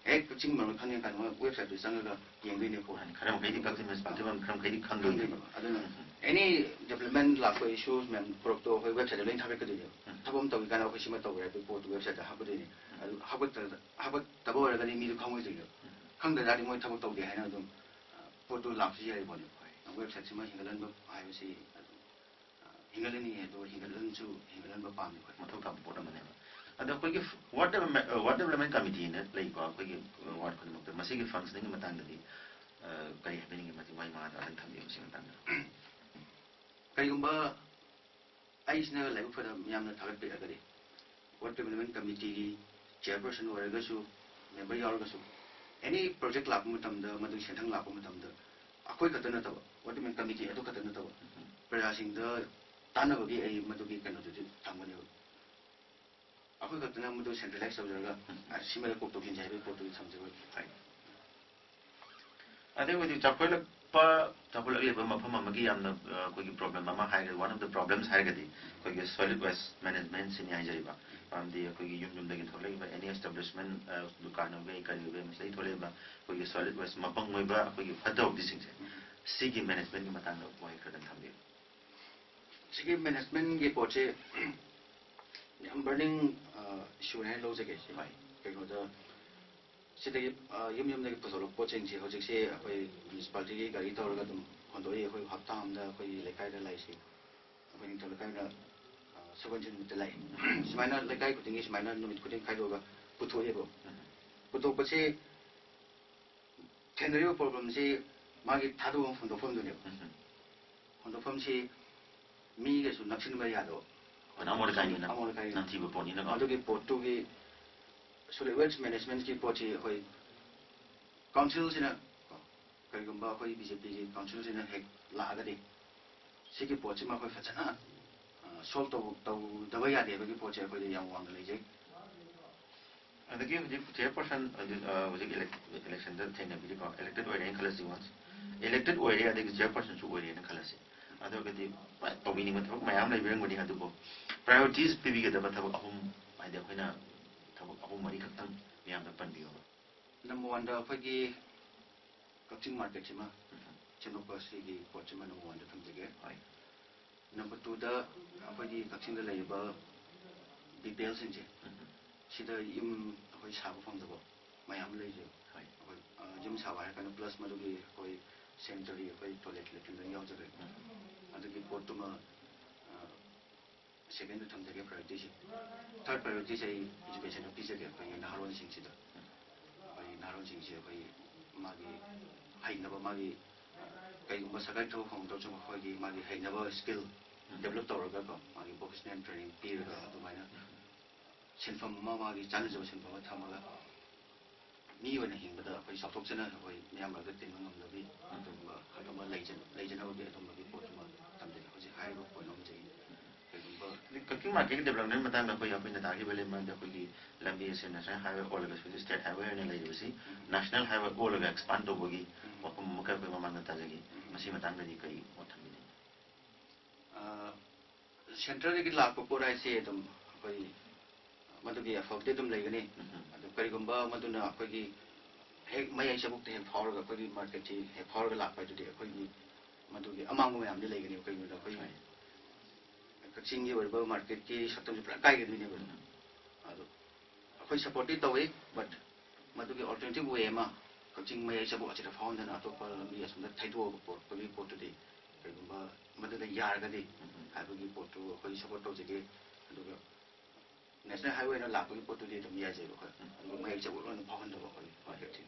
ꯍꯦꯛ ꯀꯛꯆꯤꯡ ꯃꯔꯝꯗ ꯈꯪꯅꯤꯡꯉ ꯀꯥꯟꯗ ꯃꯣꯏ ꯋꯦꯕꯁꯥꯏꯠꯇꯨ ꯆꯪꯉꯒ ꯌꯦꯡꯗꯣꯏꯅꯦꯀꯣ꯫ ꯈꯔ ꯃꯈꯩꯗꯤ ꯀꯛꯆꯤꯡ ꯃ꯭ꯌꯨꯅꯤꯁꯤꯄꯥꯂꯤꯇꯤ ꯃꯔꯝ ꯈꯔ ꯃꯈꯩꯗꯤ ꯈꯪꯗꯣꯏꯅꯦꯕ꯫ ꯈꯪꯗꯣꯏꯅꯦꯕ꯫ ꯑꯗꯨꯅ ꯑꯦꯅꯤ ꯗꯤꯕ꯭ꯂꯞꯃꯦꯟ ꯂꯥꯛꯄ ꯏꯁꯨꯁ ꯃꯌꯥꯝ ꯄꯨꯔꯛꯇꯣ ꯑꯩꯈꯣꯏ ꯋꯦꯕꯁꯥꯏꯠꯇ ꯂꯣꯏ ꯊꯥꯒꯠꯀꯗꯣꯏꯅꯦꯕ꯫ ꯊꯕꯛ ꯑꯃ ꯇꯧꯔꯤ ꯀꯥꯟꯗ ꯑꯩꯈꯣꯏ ꯁꯤꯃ ꯇꯧꯔꯦ ꯍꯥꯏꯕꯒꯤ ꯄꯣꯠꯇꯨ ꯋꯦꯕꯁꯥꯏꯠꯇ ꯍꯥꯞꯀꯗꯣꯏꯅꯦ꯫ ꯑꯗꯨ ꯍꯥꯞꯀꯠꯇ-, ꯍꯥꯞꯀꯠꯇꯕ ꯑꯣꯏꯔꯒꯗꯤ ꯃꯤꯗꯨ ꯈꯪꯉꯣꯏꯗꯣꯏꯅꯦꯕ꯫ ꯈꯪꯗ ꯇꯥꯔꯗꯤ ꯃꯣꯏ ꯊꯕꯛ ꯇꯧꯗꯦ ꯍꯥꯏꯅ ꯑꯗꯨꯝ, ꯑ, ꯄꯣꯠꯇꯨ ꯂꯥꯛꯄꯁꯨ ꯌꯥꯏ ꯄꯣꯠꯅꯦꯕ꯫ ꯋꯦꯕꯁꯥꯏꯠꯁꯤꯃ ꯍꯦꯟꯒꯠꯍꯟꯕ ꯍꯥꯏꯕꯁꯤ ꯑꯗꯨꯝ, ꯑ, ꯍꯦꯟꯒꯠꯍꯟꯅꯤꯡꯉꯤ, ꯑꯗꯨꯒ ꯍꯦꯟꯒꯠꯍꯟꯁꯨ ꯍꯦꯟꯒꯠꯍꯟꯕ ꯄꯥꯝꯃꯤ ꯑꯩꯈꯣꯏ꯫ ꯃꯊꯧ ꯇꯥꯕ ꯄꯣꯠ ꯑꯃꯅꯦꯕ꯫ ꯑꯗꯣ ꯑꯩꯈꯣꯏꯒꯤ ꯋꯥꯔꯗ ꯗꯦꯕꯂꯞꯃꯦꯟ, ꯋꯥꯔꯗ ꯗꯦꯕꯂꯞꯃꯦꯟ ꯀꯃꯤꯇꯤꯅ ꯂꯩꯀꯣ, ꯑꯩꯈꯣꯏꯒꯤ ꯋꯥꯔꯗ ꯈꯨꯗꯤꯡꯃꯛꯇ꯫ ꯃꯁꯤꯒꯤ ꯐꯪꯁꯅꯤꯡꯒꯤ ꯃꯇꯥꯡꯗꯗꯤ, ꯑ, ꯀꯔꯤ ꯍꯥꯏꯕꯤꯅꯤꯡꯉꯤ? ꯃꯇꯤꯛ ꯃꯥꯏ ꯃꯉꯥꯗ ꯑꯗꯨꯝ ꯊꯝꯕꯤꯌꯨ ꯃꯁꯤꯒꯤ ꯃꯇꯥꯡꯗ꯫ ꯀꯔꯤꯒꯨꯝꯕ ꯑꯩꯁꯤꯅ ꯂꯥꯏꯕꯛ ꯐꯗꯕ ꯃꯤꯌꯥꯝꯅ ꯊꯥꯒꯠꯄꯤꯔꯒꯗꯤ, ꯋꯥꯔꯗ ꯗꯦꯕꯂꯞꯃꯦꯟ ꯀꯃꯤꯇꯤꯒꯤ ꯆꯤꯌꯔꯄꯔꯁꯟ ꯑꯣꯏꯔꯒꯁꯨ, ꯃꯦꯝꯕꯔ ꯌꯥꯎꯔꯒꯁꯨ, ꯑꯦꯅꯤ ꯄ꯭ꯔꯣꯖꯦꯛ ꯂꯥꯛꯄ ꯃꯇꯝꯗ, ꯃꯗꯨꯒꯤ ꯁꯦꯟꯊꯪ ꯂꯥꯛꯄ ꯃꯇꯝꯗ, ꯑꯩꯈꯣꯏ ꯈꯛꯇ ꯅꯠꯇꯕ, ꯋꯥꯔꯗ ꯗꯦꯕꯂꯞꯃꯦꯟ ꯀꯃꯤꯇꯤ ꯑꯗꯨ ꯈꯛꯇ ꯅꯠꯇꯕ, ꯄ꯭ꯔꯖꯥꯁꯤꯡꯗ ꯇꯥꯟꯅꯕꯒꯤ ꯑꯩ ꯃꯗꯨꯒꯤ ꯀꯩꯅꯣꯗꯨꯗꯤ ꯊꯝꯒꯅꯦꯕ꯫ ꯑꯩꯈꯣꯏ ꯈꯛꯇꯅ ꯃꯗꯨ ꯁꯦꯟꯇ꯭ꯔꯦꯂꯥꯏꯁ ꯇꯧꯖꯔꯒ, ꯑ, ꯁꯤꯃꯗ ꯀꯣꯛ ꯇꯧꯁꯤꯟꯁꯦ ꯍꯥꯏꯕꯒꯤ ꯄꯣꯠꯇꯨꯗꯤ ꯊꯝꯖꯔꯣꯏ꯫ ꯍꯣꯏ꯫ ꯑꯗꯩ ꯍꯧꯖꯤꯛ ꯆꯥꯎꯈꯠꯂꯛꯄ, ꯆꯥꯎꯈꯠꯂꯛꯂꯤꯕ ꯃꯐꯝ ꯑꯃꯒꯤ ꯌꯥꯝꯅ, ꯑ, ꯑꯩꯈꯣꯏꯒꯤ ꯄ꯭ꯔꯣꯕ꯭ꯂꯦꯝ ꯑꯃ ꯍꯥꯏꯔꯒꯗꯤ, ꯋꯥꯟ ꯑꯣꯐ ꯗ ꯄ꯭ꯔꯣꯕ꯭ꯂꯦꯝꯁ ꯍꯥꯏꯔꯒꯗꯤ ꯑꯩꯈꯣꯏꯒꯤ ꯁꯣꯂꯤꯠ ꯋꯦꯁ ꯃꯦꯅꯦꯖꯃꯦꯟꯁꯤꯅꯤ ꯍꯥꯏꯖꯔꯤꯕ꯫ ꯃꯔꯝꯗꯤ ꯑꯩꯈꯣꯏꯒꯤ ꯌꯨꯝ ꯌꯨꯝꯗꯒꯤ ꯊꯣꯛꯂꯛꯏꯕ ꯑꯦꯅꯤ ꯑꯦꯁꯇꯥꯕ꯭ꯂꯤꯁꯃꯦꯟ, ꯑ, ꯗꯨꯀꯥꯟ ꯑꯣꯏꯕꯒꯤ ꯀꯔꯤ ꯑꯣꯏꯕꯒꯤ ꯃꯁꯤꯗꯒꯤ ꯊꯣꯛꯂꯛꯏꯕ ꯑꯩꯈꯣꯏꯒꯤ ꯁꯣꯂꯤꯠ ꯋꯦꯁ ꯃꯄꯪ ꯑꯣꯏꯕ ꯑꯩꯈꯣꯏꯒꯤ ꯐꯠꯇ ꯍꯥꯎꯗꯤꯁꯤꯡꯁꯦ, ꯁꯤꯒꯤ ꯃꯦꯅꯦꯖꯃꯦꯟꯒꯤ ꯃꯇꯥꯡꯗ ꯋꯥꯍꯩ ꯈꯔꯗꯪ ꯊꯝꯕꯤꯌꯨ꯫ ꯁꯤꯒꯤ ꯃꯦꯅꯦꯖꯃꯦꯟꯒꯤ ꯄꯣꯠꯁꯦ ꯌꯥꯝ ꯕꯔꯅꯤꯡ ꯏꯁꯨꯅꯦ ꯍꯥꯏꯅ ꯂꯧꯖꯒꯦ꯫ ꯁꯤ ꯍꯣꯏ꯫ ꯀꯩꯅꯣꯗ, ꯁꯤꯗꯒꯤ, ꯑ, ꯌꯨꯝ ꯌꯨꯝꯗꯒꯤ ꯄꯨꯊꯣꯛꯂꯛꯄ ꯄꯣꯠꯁꯤꯡꯁꯦ ꯍꯧꯖꯤꯛꯁꯦ ꯑꯩꯈꯣꯏ ꯃ꯭ꯌꯨꯅꯤꯁꯤꯄꯥꯂꯤꯇꯤꯒꯤ ꯒꯥꯔꯤ ꯇꯧꯔꯒ ꯑꯗꯨꯝ ꯍꯣꯟꯗꯣꯛꯏ꯫ ꯑꯩꯈꯣꯏ ꯍꯞꯇꯥ ꯑꯃꯗ ꯑꯩꯈꯣꯏꯒꯤ ꯂꯩꯀꯥꯏꯗ ꯂꯥꯛꯏꯁꯦ, ꯑꯩꯈꯣꯏ ꯅꯤꯡꯊꯧ ꯂꯩꯀꯥꯏꯗ, ꯑ, ꯁꯒꯣꯜꯁꯦꯜ ꯅꯨꯃꯤꯠꯇ ꯂꯥꯛꯏ꯫ ꯁꯨꯃꯥꯏꯅ ꯂꯩꯀꯥꯏ ꯈꯨꯗꯤꯡꯒꯤ ꯁꯨꯃꯥꯏꯅ ꯅꯨꯃꯤꯠ ꯈꯨꯗꯤꯡ ꯈꯥꯏꯗꯣꯛꯑꯒ ꯄꯨꯊꯣꯛꯑꯦꯕ꯫ ꯎꯝ꯫ ꯄꯨꯊꯣꯛꯄꯁꯤ ꯊꯦꯡꯅꯔꯤꯕ ꯄ꯭ꯔꯣꯕ꯭ꯂꯦꯝꯁꯤ ꯃꯥꯒꯤ ꯊꯥꯗꯣꯛꯐꯝ ꯍꯨꯟꯗꯣꯛꯐꯝꯗꯨꯅꯦꯕ꯫ ꯎꯝ꯫ ꯍꯨꯟꯗꯣꯛꯐꯝꯁꯤ ꯃꯤꯒꯁꯨ ꯅꯛꯁꯤꯟꯕ ꯌꯥꯗꯕ꯫ ꯑꯩꯈꯣꯏꯅ ꯑꯃꯣꯠ ꯑꯀꯥꯏꯅꯤꯅ, ꯑꯃꯣꯠ ꯑꯀꯥꯏꯅꯤꯅ꯫ ꯅꯝꯊꯤꯕ ꯄꯣꯠꯅꯤꯅꯀꯣ꯫ ꯑꯗꯨꯒꯤ ꯄꯣꯠꯇꯨꯒꯤ ꯁꯣꯂꯤꯠ ꯋꯦꯁ ꯃꯦꯅꯦꯖꯃꯦꯟꯠꯀꯤ ꯄꯣꯠꯁꯤ ꯑꯩꯈꯣꯏ ꯀꯥꯎꯟꯁꯤꯜꯁꯤꯅ, ꯀꯣ, ꯀꯔꯤꯒꯨꯝꯕ ꯑꯩꯈꯣꯏ ꯕꯤ ꯖꯦ ꯄꯤꯒꯤ ꯀꯥꯎꯟꯁꯤꯜꯁꯤꯅ ꯍꯦꯛ ꯂꯥꯛꯑꯒꯗꯤ ꯁꯤꯒꯤ ꯄꯣꯠꯁꯤꯃ ꯑꯩꯈꯣꯏ ꯐꯖꯅ, ꯑ, ꯁꯣꯜꯕ ꯇꯧ-, ꯇꯧꯗꯕ ꯌꯥꯗꯦ ꯍꯥꯏꯕꯒꯤ ꯄꯣꯠꯁꯦ ꯑꯩꯈꯣꯏꯗ ꯌꯥꯝ ꯋꯥꯡꯅ ꯂꯩꯖꯩ꯫ ꯑꯗꯒꯤ ꯍꯧꯖꯤꯛ ꯆꯤꯌꯔꯄꯔꯁꯟ ꯑꯗꯨ, ꯑ, ꯍꯧꯖꯤꯛ ꯏꯂꯦꯛ-, ꯏꯂꯦꯛꯁꯟꯗ ꯊꯦꯡꯅꯕꯤꯔꯤꯀꯣ, ꯏꯂꯦꯛꯇꯦꯠ ꯑꯣꯏꯔꯦꯅ ꯈꯜꯂꯁꯤ ꯋꯥꯟꯁ꯫ ꯏꯂꯦꯛꯇꯦꯠ ꯑꯣꯏꯔꯦ ꯑꯗꯒꯤ ꯆꯤꯌꯔꯄꯔꯁꯟꯁꯨ ꯑꯣꯏꯔꯦꯅ ꯈꯜꯂꯁꯤ꯫ ꯑꯗꯨ ꯑꯣꯏꯔꯒꯗꯤ ꯇꯧꯕꯤꯅꯤꯡꯕ ꯊꯕꯛ ꯃꯌꯥꯝ ꯂꯩꯕꯤꯔꯝꯒꯅꯤ, ꯑꯗꯨꯕꯨ ꯄ꯭ꯔꯥꯏꯌꯣꯔꯤꯇꯤꯁ ꯄꯤꯕꯤꯒꯗꯕ ꯊꯕꯛ ꯑꯍꯨꯝ, ꯍꯥꯏꯗꯤ ꯑꯩꯈꯣꯏꯅ ꯊꯕꯛ ꯑꯍꯨꯝ ꯃꯔꯤ ꯈꯛꯇꯪ ꯃꯌꯥꯝꯗ ꯄꯟꯕꯤꯌꯣꯕ꯫ ꯅꯝꯕꯔ ꯋꯥꯟꯗ ꯑꯩꯈꯣꯏꯒꯤ ꯀꯛꯆꯤꯡ ꯃꯥꯔꯀꯦꯠꯁꯤꯃ ꯎꯝ꯫ ꯁꯦꯝꯗꯣꯛꯄ, ꯁꯤꯒꯤ ꯄꯣꯠꯁꯤꯃ ꯅꯝꯕꯔ ꯋꯥꯟꯗ ꯊꯝꯖꯒꯦ꯫ ꯍꯣꯏ꯫ ꯅꯝꯕꯔ ꯇꯨꯗ ꯑꯩꯈꯣꯏꯒꯤ ꯀꯛꯆꯤꯡꯗ ꯂꯩꯔꯤꯕ ꯕꯤ ꯄꯤ ꯑꯦꯜꯁꯤꯡꯁꯦ, ꯎꯝ꯫ ꯁꯤꯗ ꯌꯨꯝ ꯑꯩꯈꯣꯏ ꯁꯥꯕ ꯐꯪꯗꯕ ꯃꯌꯥꯝ ꯂꯩꯔꯤꯁꯦ꯫ ꯍꯣꯏ꯫ ꯑꯩꯈꯣꯏ, ꯑ, ꯌꯨꯝ ꯁꯥꯕ ꯍꯥꯏꯔꯀꯥꯟꯗ ꯄ꯭ꯂꯁ ꯃꯗꯨꯒꯤ ꯑꯩꯈꯣꯏ ꯁꯦꯅꯤꯇꯔꯤ, ꯑꯩꯈꯣꯏ ꯇꯣꯏꯂꯦꯠ, ꯂꯦꯇ꯭ꯔꯤꯟ ꯂꯣꯏ ꯌꯥꯎꯖꯔꯦ꯫ ꯎꯝ꯫ ꯑꯗꯨꯒꯤ ꯄꯣꯠꯇꯨꯃ, ꯑ, ꯁꯦꯀꯦꯟꯗ ꯊꯝꯖꯒꯦ ꯄ꯭ꯔꯥꯏꯌꯣꯔꯤꯇꯤꯁꯦ꯫ ꯊꯥꯔꯠ ꯄ꯭ꯔꯥꯏꯌꯣꯔꯤꯇꯤꯁꯦ ꯑꯩ ꯏꯖꯨꯀꯦꯁꯟꯗ ꯄꯤꯖꯒꯦ, ꯑꯩꯈꯣꯏꯒꯤ ꯅꯍꯥꯔꯣꯟꯁꯤꯡꯁꯤꯗ꯫ ꯑꯩꯈꯣꯏꯒꯤ ꯅꯍꯥꯔꯣꯟꯁꯤꯡꯁꯦ ꯑꯩꯈꯣꯏ ꯃꯥꯒꯤ ꯍꯩꯅꯕ, ꯃꯥꯒꯤ ꯀꯩꯒꯨꯝꯕ ꯁꯔꯀꯥꯔꯒꯤ ꯊꯕꯛ ꯐꯪꯍꯧꯗ꯭ꯔꯁꯨ ꯃꯈꯣꯏꯒꯤ ꯃꯥꯒꯤ ꯍꯩꯅꯕ ꯁ꯭ꯀꯤꯜ ꯗꯦꯕꯂꯞ ꯇꯧꯔꯒꯀꯣ, ꯃꯥꯒꯤ ꯚꯣꯀꯦꯁꯅꯦꯜ ꯇ꯭ꯔꯦꯅꯤꯡ ꯄꯤꯔꯒ ꯑꯗꯨꯃꯥꯏꯅ ꯁꯤꯟꯐꯝ ꯑꯃ, ꯃꯥꯒꯤ ꯆꯥꯅꯖꯕ ꯁꯤꯟꯐꯝ ꯑꯃ ꯊꯝꯃꯒ ꯃꯤ ꯑꯣꯏꯅ ꯍꯤꯡꯕꯗ ꯑꯩꯈꯣꯏ ꯆꯥꯎꯊꯣꯛꯆꯅ ꯑꯩꯈꯣꯏ ꯃꯤꯌꯥꯝ ꯃꯔꯛꯇ ꯇꯤꯟꯕ ꯉꯝꯅꯕꯤ ꯑꯗꯨꯒꯨꯝꯕ ꯈꯛ ꯑꯃ ꯂꯩꯖ- ꯂꯩꯖꯅꯕꯒꯤ ꯑꯗꯨꯝꯕꯒꯤ ꯄꯣꯠꯇꯨꯃ ꯊꯝꯖꯒꯦ꯫ ꯍꯧꯖꯤꯛ ꯍꯥꯏꯔꯤꯕ ꯄꯣꯏꯟ ꯑꯍꯨꯝꯁꯤꯒꯤ ꯀꯩꯒꯨꯝꯕ ꯑꯗꯩ ꯀꯛꯆꯤꯡ ꯃꯥꯔꯀꯦꯠꯀꯤ ꯗꯦꯕꯂꯞꯃꯦꯟ ꯃꯇꯥꯡꯗ ꯑꯩꯈꯣꯏ ꯑꯩꯈꯣꯏꯅ ꯇꯥꯈꯤꯕ ꯂꯩ ꯃꯔꯝꯗꯤ ꯑꯩꯈꯣꯏꯒꯤ ꯂꯝꯕꯤ ꯑꯁꯤ ꯅꯦꯁꯅꯦꯜ ꯍꯥꯏꯋꯦ ꯑꯣꯜꯂꯒꯁꯨ ꯍꯧꯖꯤꯛ ꯁ꯭ꯇꯦꯠ ꯍꯥꯏꯋꯦ ꯑꯣꯏꯅ ꯂꯩꯔꯤꯕꯁꯤ ꯅꯦꯁꯅꯦꯜ ꯍꯥꯏꯋꯦ ꯑꯣꯜꯂꯒ ꯑꯦꯛꯁꯄꯥꯟ ꯇꯧꯕꯒꯤ ꯋꯥꯐꯝ ꯑꯃꯈꯛ ꯑꯩꯈꯣꯏ ꯃꯃꯥꯡꯗ ꯇꯥꯖꯈꯤ꯫ ꯃꯁꯤ ꯃꯇꯥꯡꯗꯗꯤ ꯀꯔꯤ ꯃꯣꯠ ꯊꯝꯕꯤꯅꯤꯡꯉꯤ? ꯁꯦꯟꯇ꯭ꯔꯦꯜꯗꯒꯤ ꯂꯥꯛꯄ ꯄꯣꯠ ꯍꯥꯏꯁꯦ ꯑꯗꯨꯝ ꯑꯩꯈꯣꯏ ꯃꯗꯨꯒꯤ ꯑꯦꯐꯔꯠꯇꯤ ꯑꯗꯨꯝ ꯂꯩꯒꯅꯤ꯫ ꯑꯗꯨ ꯀꯔꯤꯒꯨꯝꯕ ꯃꯗꯨꯅ ꯑꯩꯈꯣꯏꯒꯤ ꯍꯦꯛ ꯃꯌꯥꯏ ꯆꯕꯨꯛꯇ ꯍꯦꯛ ꯐꯥꯎꯔꯒ ꯑꯩꯈꯣꯏꯒꯤ ꯃꯥꯔꯀꯦꯠꯁꯤ ꯍꯦꯛ ꯐꯥꯎꯔꯒ ꯂꯥꯛꯄ ꯍꯥꯏꯗꯨꯗꯤ ꯑꯩꯈꯣꯏꯒꯤ ꯃꯗꯨꯒꯤ ꯑꯃꯥꯡꯕ ꯃꯌꯥꯝꯗꯤ ꯂꯩꯒꯅꯤ꯫ ꯀꯩꯒꯤꯅꯣꯗ ꯑꯩꯈꯣꯏ ꯀꯛꯆꯤꯡꯒꯤ ꯑꯣꯏꯕ ꯃꯥꯔꯀꯦꯠꯀꯤ ꯁꯛꯇꯝꯁꯦ ꯄꯨꯔꯥ ꯀꯥꯏꯒꯗꯣꯏꯅꯦꯕ꯫ ꯑꯗꯣ ꯑꯩꯈꯣꯏ ꯁꯞꯄꯣꯔꯠꯇꯤ ꯇꯧꯋꯤ, ꯕꯠ ꯃꯗꯨꯒꯤ ꯑꯜꯇꯔꯅꯦꯇꯤꯞ ꯋꯦ ꯑꯃ ꯀꯛꯆꯤꯡ ꯃꯌꯥꯏ ꯆꯕꯨꯛ ꯑꯁꯤꯗ ꯐꯥꯎꯍꯟꯗꯅ ꯑꯇꯣꯞꯄ ꯂꯝꯕꯤ ꯑꯁꯣꯝꯗ ꯊꯩꯗꯣꯛꯑꯒ ꯄꯨꯔꯛꯄꯒꯤ ꯄꯣꯠꯇꯨꯗꯤ ꯀꯩꯒꯨꯝꯕ ꯃꯗꯨꯗ ꯌꯥꯔꯒꯗꯤ ꯍꯥꯏꯕꯒꯤ ꯄꯣꯠꯇꯨ ꯑꯩꯈꯣꯏ ꯁꯞꯄꯣꯔꯠ ꯇꯧꯖꯒꯦ꯫ ꯑꯗꯨꯒ ꯅꯦꯁꯅꯦꯜ ꯍꯥꯏꯋꯦ ꯑꯣꯏꯅ ꯂꯥꯛꯄꯒꯤ ꯄꯣꯠꯇꯨꯗꯤ ꯑꯗꯨꯝ ꯌꯥꯖꯩꯕ ꯑꯩꯈꯣꯏ꯫ ꯑꯗꯨꯒ ꯃꯌꯥꯏ ꯆꯕꯨꯛ ꯂꯣꯏꯅ ꯐꯥꯎꯍꯟꯗꯕ ꯑꯩꯈꯣꯏ ꯃꯥꯔꯀꯦꯠꯁꯦ꯫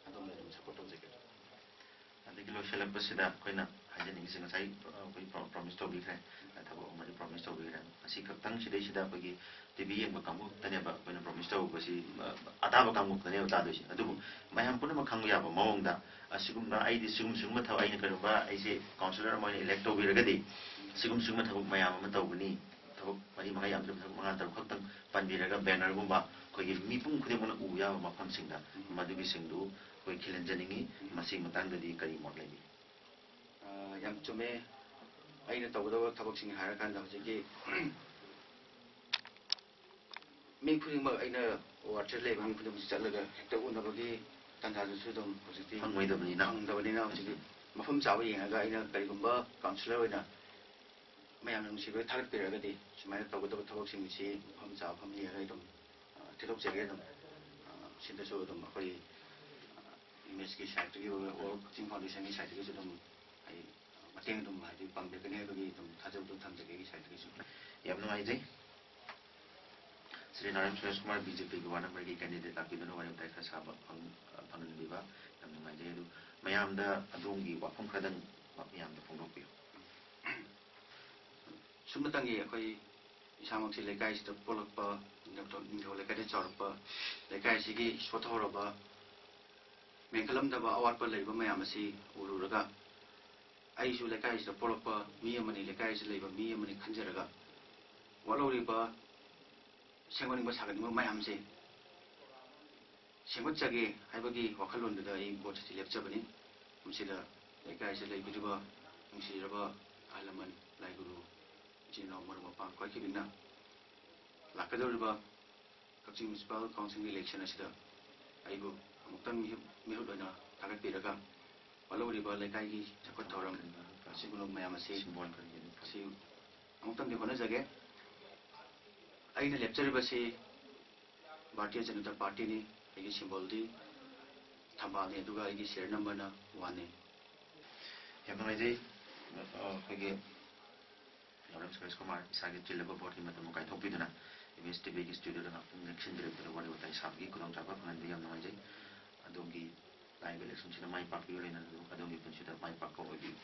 ꯑꯗꯣꯝꯗ ꯑꯗꯨꯝ ꯁꯞꯄꯣꯔꯠ ꯇꯧꯖꯒꯦ꯫ ꯑꯗꯒꯤ ꯂꯣꯏꯁꯤꯜꯂꯛꯄꯁꯤꯗ ꯑꯩꯈꯣꯏꯅ ꯍꯥꯏꯖꯅꯤꯡꯉꯤꯁꯦ ꯉꯁꯥꯏ ꯑꯩꯈꯣꯏ ꯄ꯭ꯔꯣꯃꯤꯁ ꯇꯧꯕꯤꯈ꯭ꯔꯦ, ꯊꯕꯛ ꯑꯃꯗꯤ ꯄ꯭ꯔꯣꯃꯤꯁ ꯇꯧꯕꯤꯈ꯭ꯔꯦ꯫ ꯃꯁꯤ ꯈꯛꯇꯪ ꯁꯤꯗꯩꯁꯤꯗ ꯑꯩꯈꯣꯏꯒꯤ ꯇꯤ ꯚꯤ ꯌꯦꯡꯕ ꯀꯥꯡꯕꯨ ꯈꯛꯇꯅꯦꯕ ꯑꯩꯈꯣꯏꯅ ꯄ꯭ꯔꯣꯃꯤꯁ ꯇꯧꯕꯁꯤ, ꯑ, ꯑꯇꯥꯕ ꯀꯥꯡꯕꯨ ꯈꯛꯇꯅꯦꯕ ꯇꯥꯗꯣꯏꯁꯦ꯫ ꯑꯗꯨꯕꯨ ꯃꯌꯥꯝ ꯄꯨꯝꯅꯃꯛ ꯈꯪꯕ ꯌꯥꯕ ꯃꯑꯣꯡꯗ ꯑꯁꯤꯒꯨꯝꯕ ꯑꯩꯗꯤ ꯁꯤꯒꯨꯝ ꯁꯤꯒꯨꯝꯕ ꯊꯕꯛ ꯑꯩꯅ ꯀꯔꯤꯒꯨꯝꯕ ꯑꯩꯁꯦ ꯀꯥꯎꯟꯁꯤꯂꯔ ꯑꯃ ꯑꯣꯏꯅ ꯏꯂꯦꯛ ꯇꯧꯕꯤꯔꯒꯗꯤ ꯁꯤꯒꯨꯝ ꯁꯤꯒꯨꯝꯕ ꯊꯕꯛ ꯃꯌꯥꯝ ꯑꯃ ꯇꯧꯒꯅꯤ꯫ ꯊꯕꯛ ꯃꯔꯤ ꯃꯉꯥ ꯌꯥꯝꯗ꯭ꯔꯕ ꯊꯕꯛ ꯃꯉꯥ ꯇꯔꯨꯛ ꯈꯛꯇꯪ ꯄꯟꯕꯤꯔꯒ ꯕꯦꯅꯔꯒꯨꯝꯕ ꯑꯩꯈꯣꯏꯒꯤ ꯃꯤꯄꯨꯝ ꯈꯨꯗꯤꯡꯃꯛꯅ ꯎꯕ ꯌꯥꯕ ꯃꯐꯝꯁꯤꯡꯗ ꯃꯗꯨꯒꯤꯁꯤꯡꯗꯨ ꯑꯩꯈꯣꯏ ꯈꯤꯜꯍꯟꯖꯅꯤꯡꯉꯤ꯫ ꯃꯁꯤꯒꯤ ꯃꯇꯥꯡꯗꯗꯤ ꯀꯔꯤ ꯃꯣꯠ ꯂꯩꯕꯤ? ꯑ, ꯌꯥꯝ ꯆꯨꯝꯃꯦ꯫ ꯑꯩꯅ ꯇꯧꯒꯗꯕ ꯊꯕꯛꯁꯤꯡ ꯍꯥꯏꯔꯀꯥꯟꯗ ꯍꯧꯖꯤꯛꯀꯤ ꯃꯤ ꯈꯨꯗꯤꯡꯃꯛ ꯑꯩꯅ ꯋꯥꯔꯗꯁꯤꯗ ꯂꯩꯕ ꯃꯤ ꯈꯨꯗꯤꯡꯃꯛꯁꯤ ꯆꯠꯂꯒ ꯍꯦꯛꯇ ꯎꯅꯕꯒꯤ ꯇꯥꯟꯖꯥꯗꯨꯁꯨ ꯑꯗꯨꯝ ꯍꯧꯖꯤꯛꯇꯤ ꯐꯪꯉꯣꯏꯗꯕꯅꯤꯅ꯫ ꯐꯪꯗꯕꯅꯤꯅ ꯍꯧꯖꯤꯛꯇꯤ ꯃꯐꯝ ꯆꯥꯕ ꯌꯦꯡꯉꯒ ꯑꯩꯅ ꯀꯔꯤꯒꯨꯝꯕ ꯀꯥꯎꯟꯁꯤꯂꯔ ꯑꯣꯏꯅ ꯃꯌꯥꯝꯅ ꯅꯨꯡꯁꯤꯕ ꯊꯥꯒꯠꯄꯤꯔꯒꯗꯤ ꯁꯨꯃꯥꯏꯅ ꯇꯧꯒꯗꯕ ꯊꯕꯛꯁꯤꯡꯁꯤ ꯃꯐꯝ ꯆꯥꯕ ꯃꯐꯝ ꯌꯦꯡꯉꯒ ꯑꯩ ꯑꯗꯨꯝ, ꯑ, ꯊꯤꯗꯣꯛꯆꯒꯦ꯫ ꯑꯗꯨꯝ, ꯑ, ꯁꯤꯗꯁꯨ ꯑꯗꯨꯝ ꯑꯩꯈꯣꯏ, ꯑ, ꯏꯃꯦꯖꯀꯤ ꯁꯥꯏꯠꯇꯒꯤ ꯑꯣꯏꯔꯣ, ꯑꯣꯔ ꯀꯛꯆꯤꯡ ꯐꯥꯎꯟꯗꯦꯁꯟꯒꯤ ꯁꯥꯏꯠꯇꯒꯤꯁꯨ ꯑꯗꯨꯝ ꯑꯩ ꯃꯇꯦꯡ ꯑꯗꯨꯝ ꯍꯥꯏꯗꯤ ꯄꯥꯡꯕꯤꯔꯛꯀꯅꯤ ꯍꯥꯏꯕꯒꯤ ꯑꯗꯨꯝ ꯊꯥꯖꯕꯗꯣ ꯊꯝꯖꯒꯦ ꯑꯩꯒꯤ ꯁꯥꯏꯠꯇꯒꯤꯁꯨ꯫ ꯌꯥꯝ ꯅꯨꯡꯉꯥꯏꯖꯩ꯫ ꯁ꯭ꯔꯤ ꯅꯥꯔꯥꯌꯟ ꯁꯨꯔꯦꯁ ꯀꯨꯃꯥꯔ, ꯕꯤ ꯖꯦ ꯄꯤꯒꯤ ꯋꯥꯔꯗ ꯅꯝꯕꯔꯒꯤ ꯀꯦꯟꯗꯤꯗꯦꯠ ꯂꯥꯛꯄꯤꯗꯨꯅ ꯋꯥꯔꯤ ꯋꯥꯇꯥꯏ ꯈꯔ ꯁꯥꯕ ꯐꯪ-, ꯐꯪꯍꯟꯕꯤꯕ ꯌꯥꯝ ꯅꯨꯡꯉꯥꯏꯖꯩ꯫ ꯑꯗꯨ ꯃꯌꯥꯝꯗ ꯑꯗꯣꯝꯒꯤ ꯋꯥꯐꯝ ꯈꯔꯗꯪ ꯃꯌꯥꯝꯗ ꯐꯣꯡꯗꯣꯛꯄꯤꯌꯨ꯫ ꯁꯨꯝꯃꯇꯪꯒꯤ ꯑꯩꯈꯣꯏ ꯏꯁꯥꯃꯛꯁꯤ ꯂꯩꯀꯥꯏꯁꯤꯗ ꯄꯣꯛꯂꯛꯄ ꯅꯤꯡꯊꯧ ꯂꯩꯀꯥꯏꯗ ꯆꯥꯎꯔꯛꯄ, ꯂꯩꯀꯥꯏ ꯑꯁꯤꯒꯤ ꯁꯣꯠꯊꯍꯧꯔꯕ, ꯃꯦꯟꯈꯠꯂꯝꯗꯕ ꯑꯋꯥꯠꯄ ꯂꯩꯕ ꯃꯌꯥꯝ ꯑꯁꯤ ꯎꯔꯨꯔꯒ, ꯑꯩꯁꯨ ꯂꯩꯀꯥꯏ ꯑꯁꯤꯗ ꯄꯣꯛꯂꯛꯄ ꯃꯤ ꯑꯃꯅꯤ, ꯂꯩꯀꯥꯏ ꯑꯁꯤꯗ ꯂꯩꯕ ꯃꯤ ꯑꯃꯅꯤ ꯈꯟꯖꯔꯒ, ꯋꯥꯠꯍꯧꯔꯤꯕ ꯁꯦꯝꯒꯠꯅꯤꯡꯕ ꯁꯥꯒꯠꯅꯤꯡꯕ ꯃꯌꯥꯝꯁꯦ ꯁꯦꯝꯒꯠꯆꯒꯦ ꯍꯥꯏꯕꯒꯤ ꯋꯥꯈꯜꯂꯣꯟꯗꯨꯗ ꯑꯩ ꯚꯣꯠ ꯑꯁꯤ ꯂꯦꯞꯆꯕꯅꯤ꯫ ꯃꯁꯤꯗ ꯂꯩꯀꯥꯏ ꯑꯁꯤꯗ ꯂꯩꯕꯤꯔꯤꯕ ꯅꯨꯡꯁꯤꯔꯕ ꯑꯍꯜ ꯂꯃꯟ, ꯂꯥꯏ ꯒꯨꯔꯨ, ꯏꯆꯤꯟ ꯏꯅꯥꯎ, ꯃꯔꯨꯞ ꯃꯄꯥꯡ ꯈ꯭ꯋꯥꯏꯗꯒꯤꯅ ꯂꯥꯛꯀꯗꯧꯔꯤꯕ ꯀꯛꯆꯤꯡ ꯃ꯭ꯌꯨꯅꯤꯁꯤꯄꯥꯜ ꯀꯥꯎꯟꯁꯤꯜꯒꯤ ꯏꯂꯦꯛꯁꯟ ꯑꯁꯤꯗ ꯑꯩꯕꯨ ꯑꯃꯨꯛꯇꯪ ꯃꯤꯍꯨꯠ, ꯃꯤꯍꯨꯠ ꯑꯣꯏꯅ ꯊꯥꯒꯠꯄꯤꯔꯒ, ꯋꯥꯠꯍꯧꯔꯤꯕ ꯂꯩꯀꯥꯏꯒꯤ ꯆꯥꯎꯈꯠ ꯊꯧꯔꯝ ꯑꯁꯤꯒꯨꯝꯕ ꯃꯌꯥꯝ ꯑꯁꯤ, ꯁꯤꯝꯕꯣꯜ ꯀꯔꯤ ꯀꯔꯤ ꯑꯁꯤ ꯑꯃꯨꯛꯇꯪꯗꯤ ꯍꯣꯠꯅꯖꯒꯦ꯫ ꯑꯩꯅ ꯂꯦꯞꯆꯔꯤꯕꯁꯤ ꯚꯥꯔꯇꯤꯌ ꯖꯅꯇꯥ ꯄꯥꯔꯇꯤꯅꯤ꯫ ꯑꯩꯒꯤ ꯁꯤꯝꯕꯣꯜꯗꯤ ꯊꯝꯕꯥꯜꯅꯤ, ꯑꯗꯨꯒ ꯑꯩꯒꯤ ꯁꯤꯔꯤꯌꯦꯜ ꯅꯝꯕꯔꯅ ꯋꯥꯟꯅꯤ꯫ ꯌꯥꯝ ꯅꯨꯡꯉꯥꯏꯖꯩ꯫ ꯑ, ꯑꯩꯈꯣꯏꯒꯤ ꯂꯣꯔꯦꯟꯁ ꯁꯨꯔꯦꯁ ꯀꯨꯃꯥꯔ ꯏꯁꯥꯒꯤ ꯆꯤꯜꯂꯕ ꯚꯣꯠꯀꯤ ꯃꯇꯝ ꯀꯥꯏꯊꯣꯛꯄꯤꯗꯨꯅ ꯑꯦꯝ ꯑꯦꯁ ꯇꯤ ꯚꯤꯒꯤ ꯁ꯭ꯇꯨꯗꯤꯑꯣꯗ ꯉꯥꯛꯇꯪ ꯂꯦꯡꯁꯤꯟꯕꯤꯔꯛꯄꯗ ꯋꯥꯔꯤ ꯋꯥꯇꯥꯏ ꯁꯥꯕꯒꯤ ꯈꯨꯗꯣꯡꯆꯥꯕ ꯐꯪꯍꯟꯕ ꯌꯥꯝ ꯅꯨꯡꯉꯥꯏꯖꯩ꯫ ꯑꯗꯣꯝꯒꯤ ꯂꯥꯛꯏꯕ ꯏꯂꯦꯛꯁꯟꯁꯤꯗ ꯃꯥꯏ ꯄꯥꯛꯄꯤꯌꯨ ꯍꯥꯏꯅ ꯑꯗꯨꯝ ꯑꯗꯣꯝꯒꯤ ꯄꯨꯟꯁꯤꯗ ꯃꯥꯏ ꯄꯥꯛꯄ ꯑꯣꯏꯕꯤꯌꯨ꯫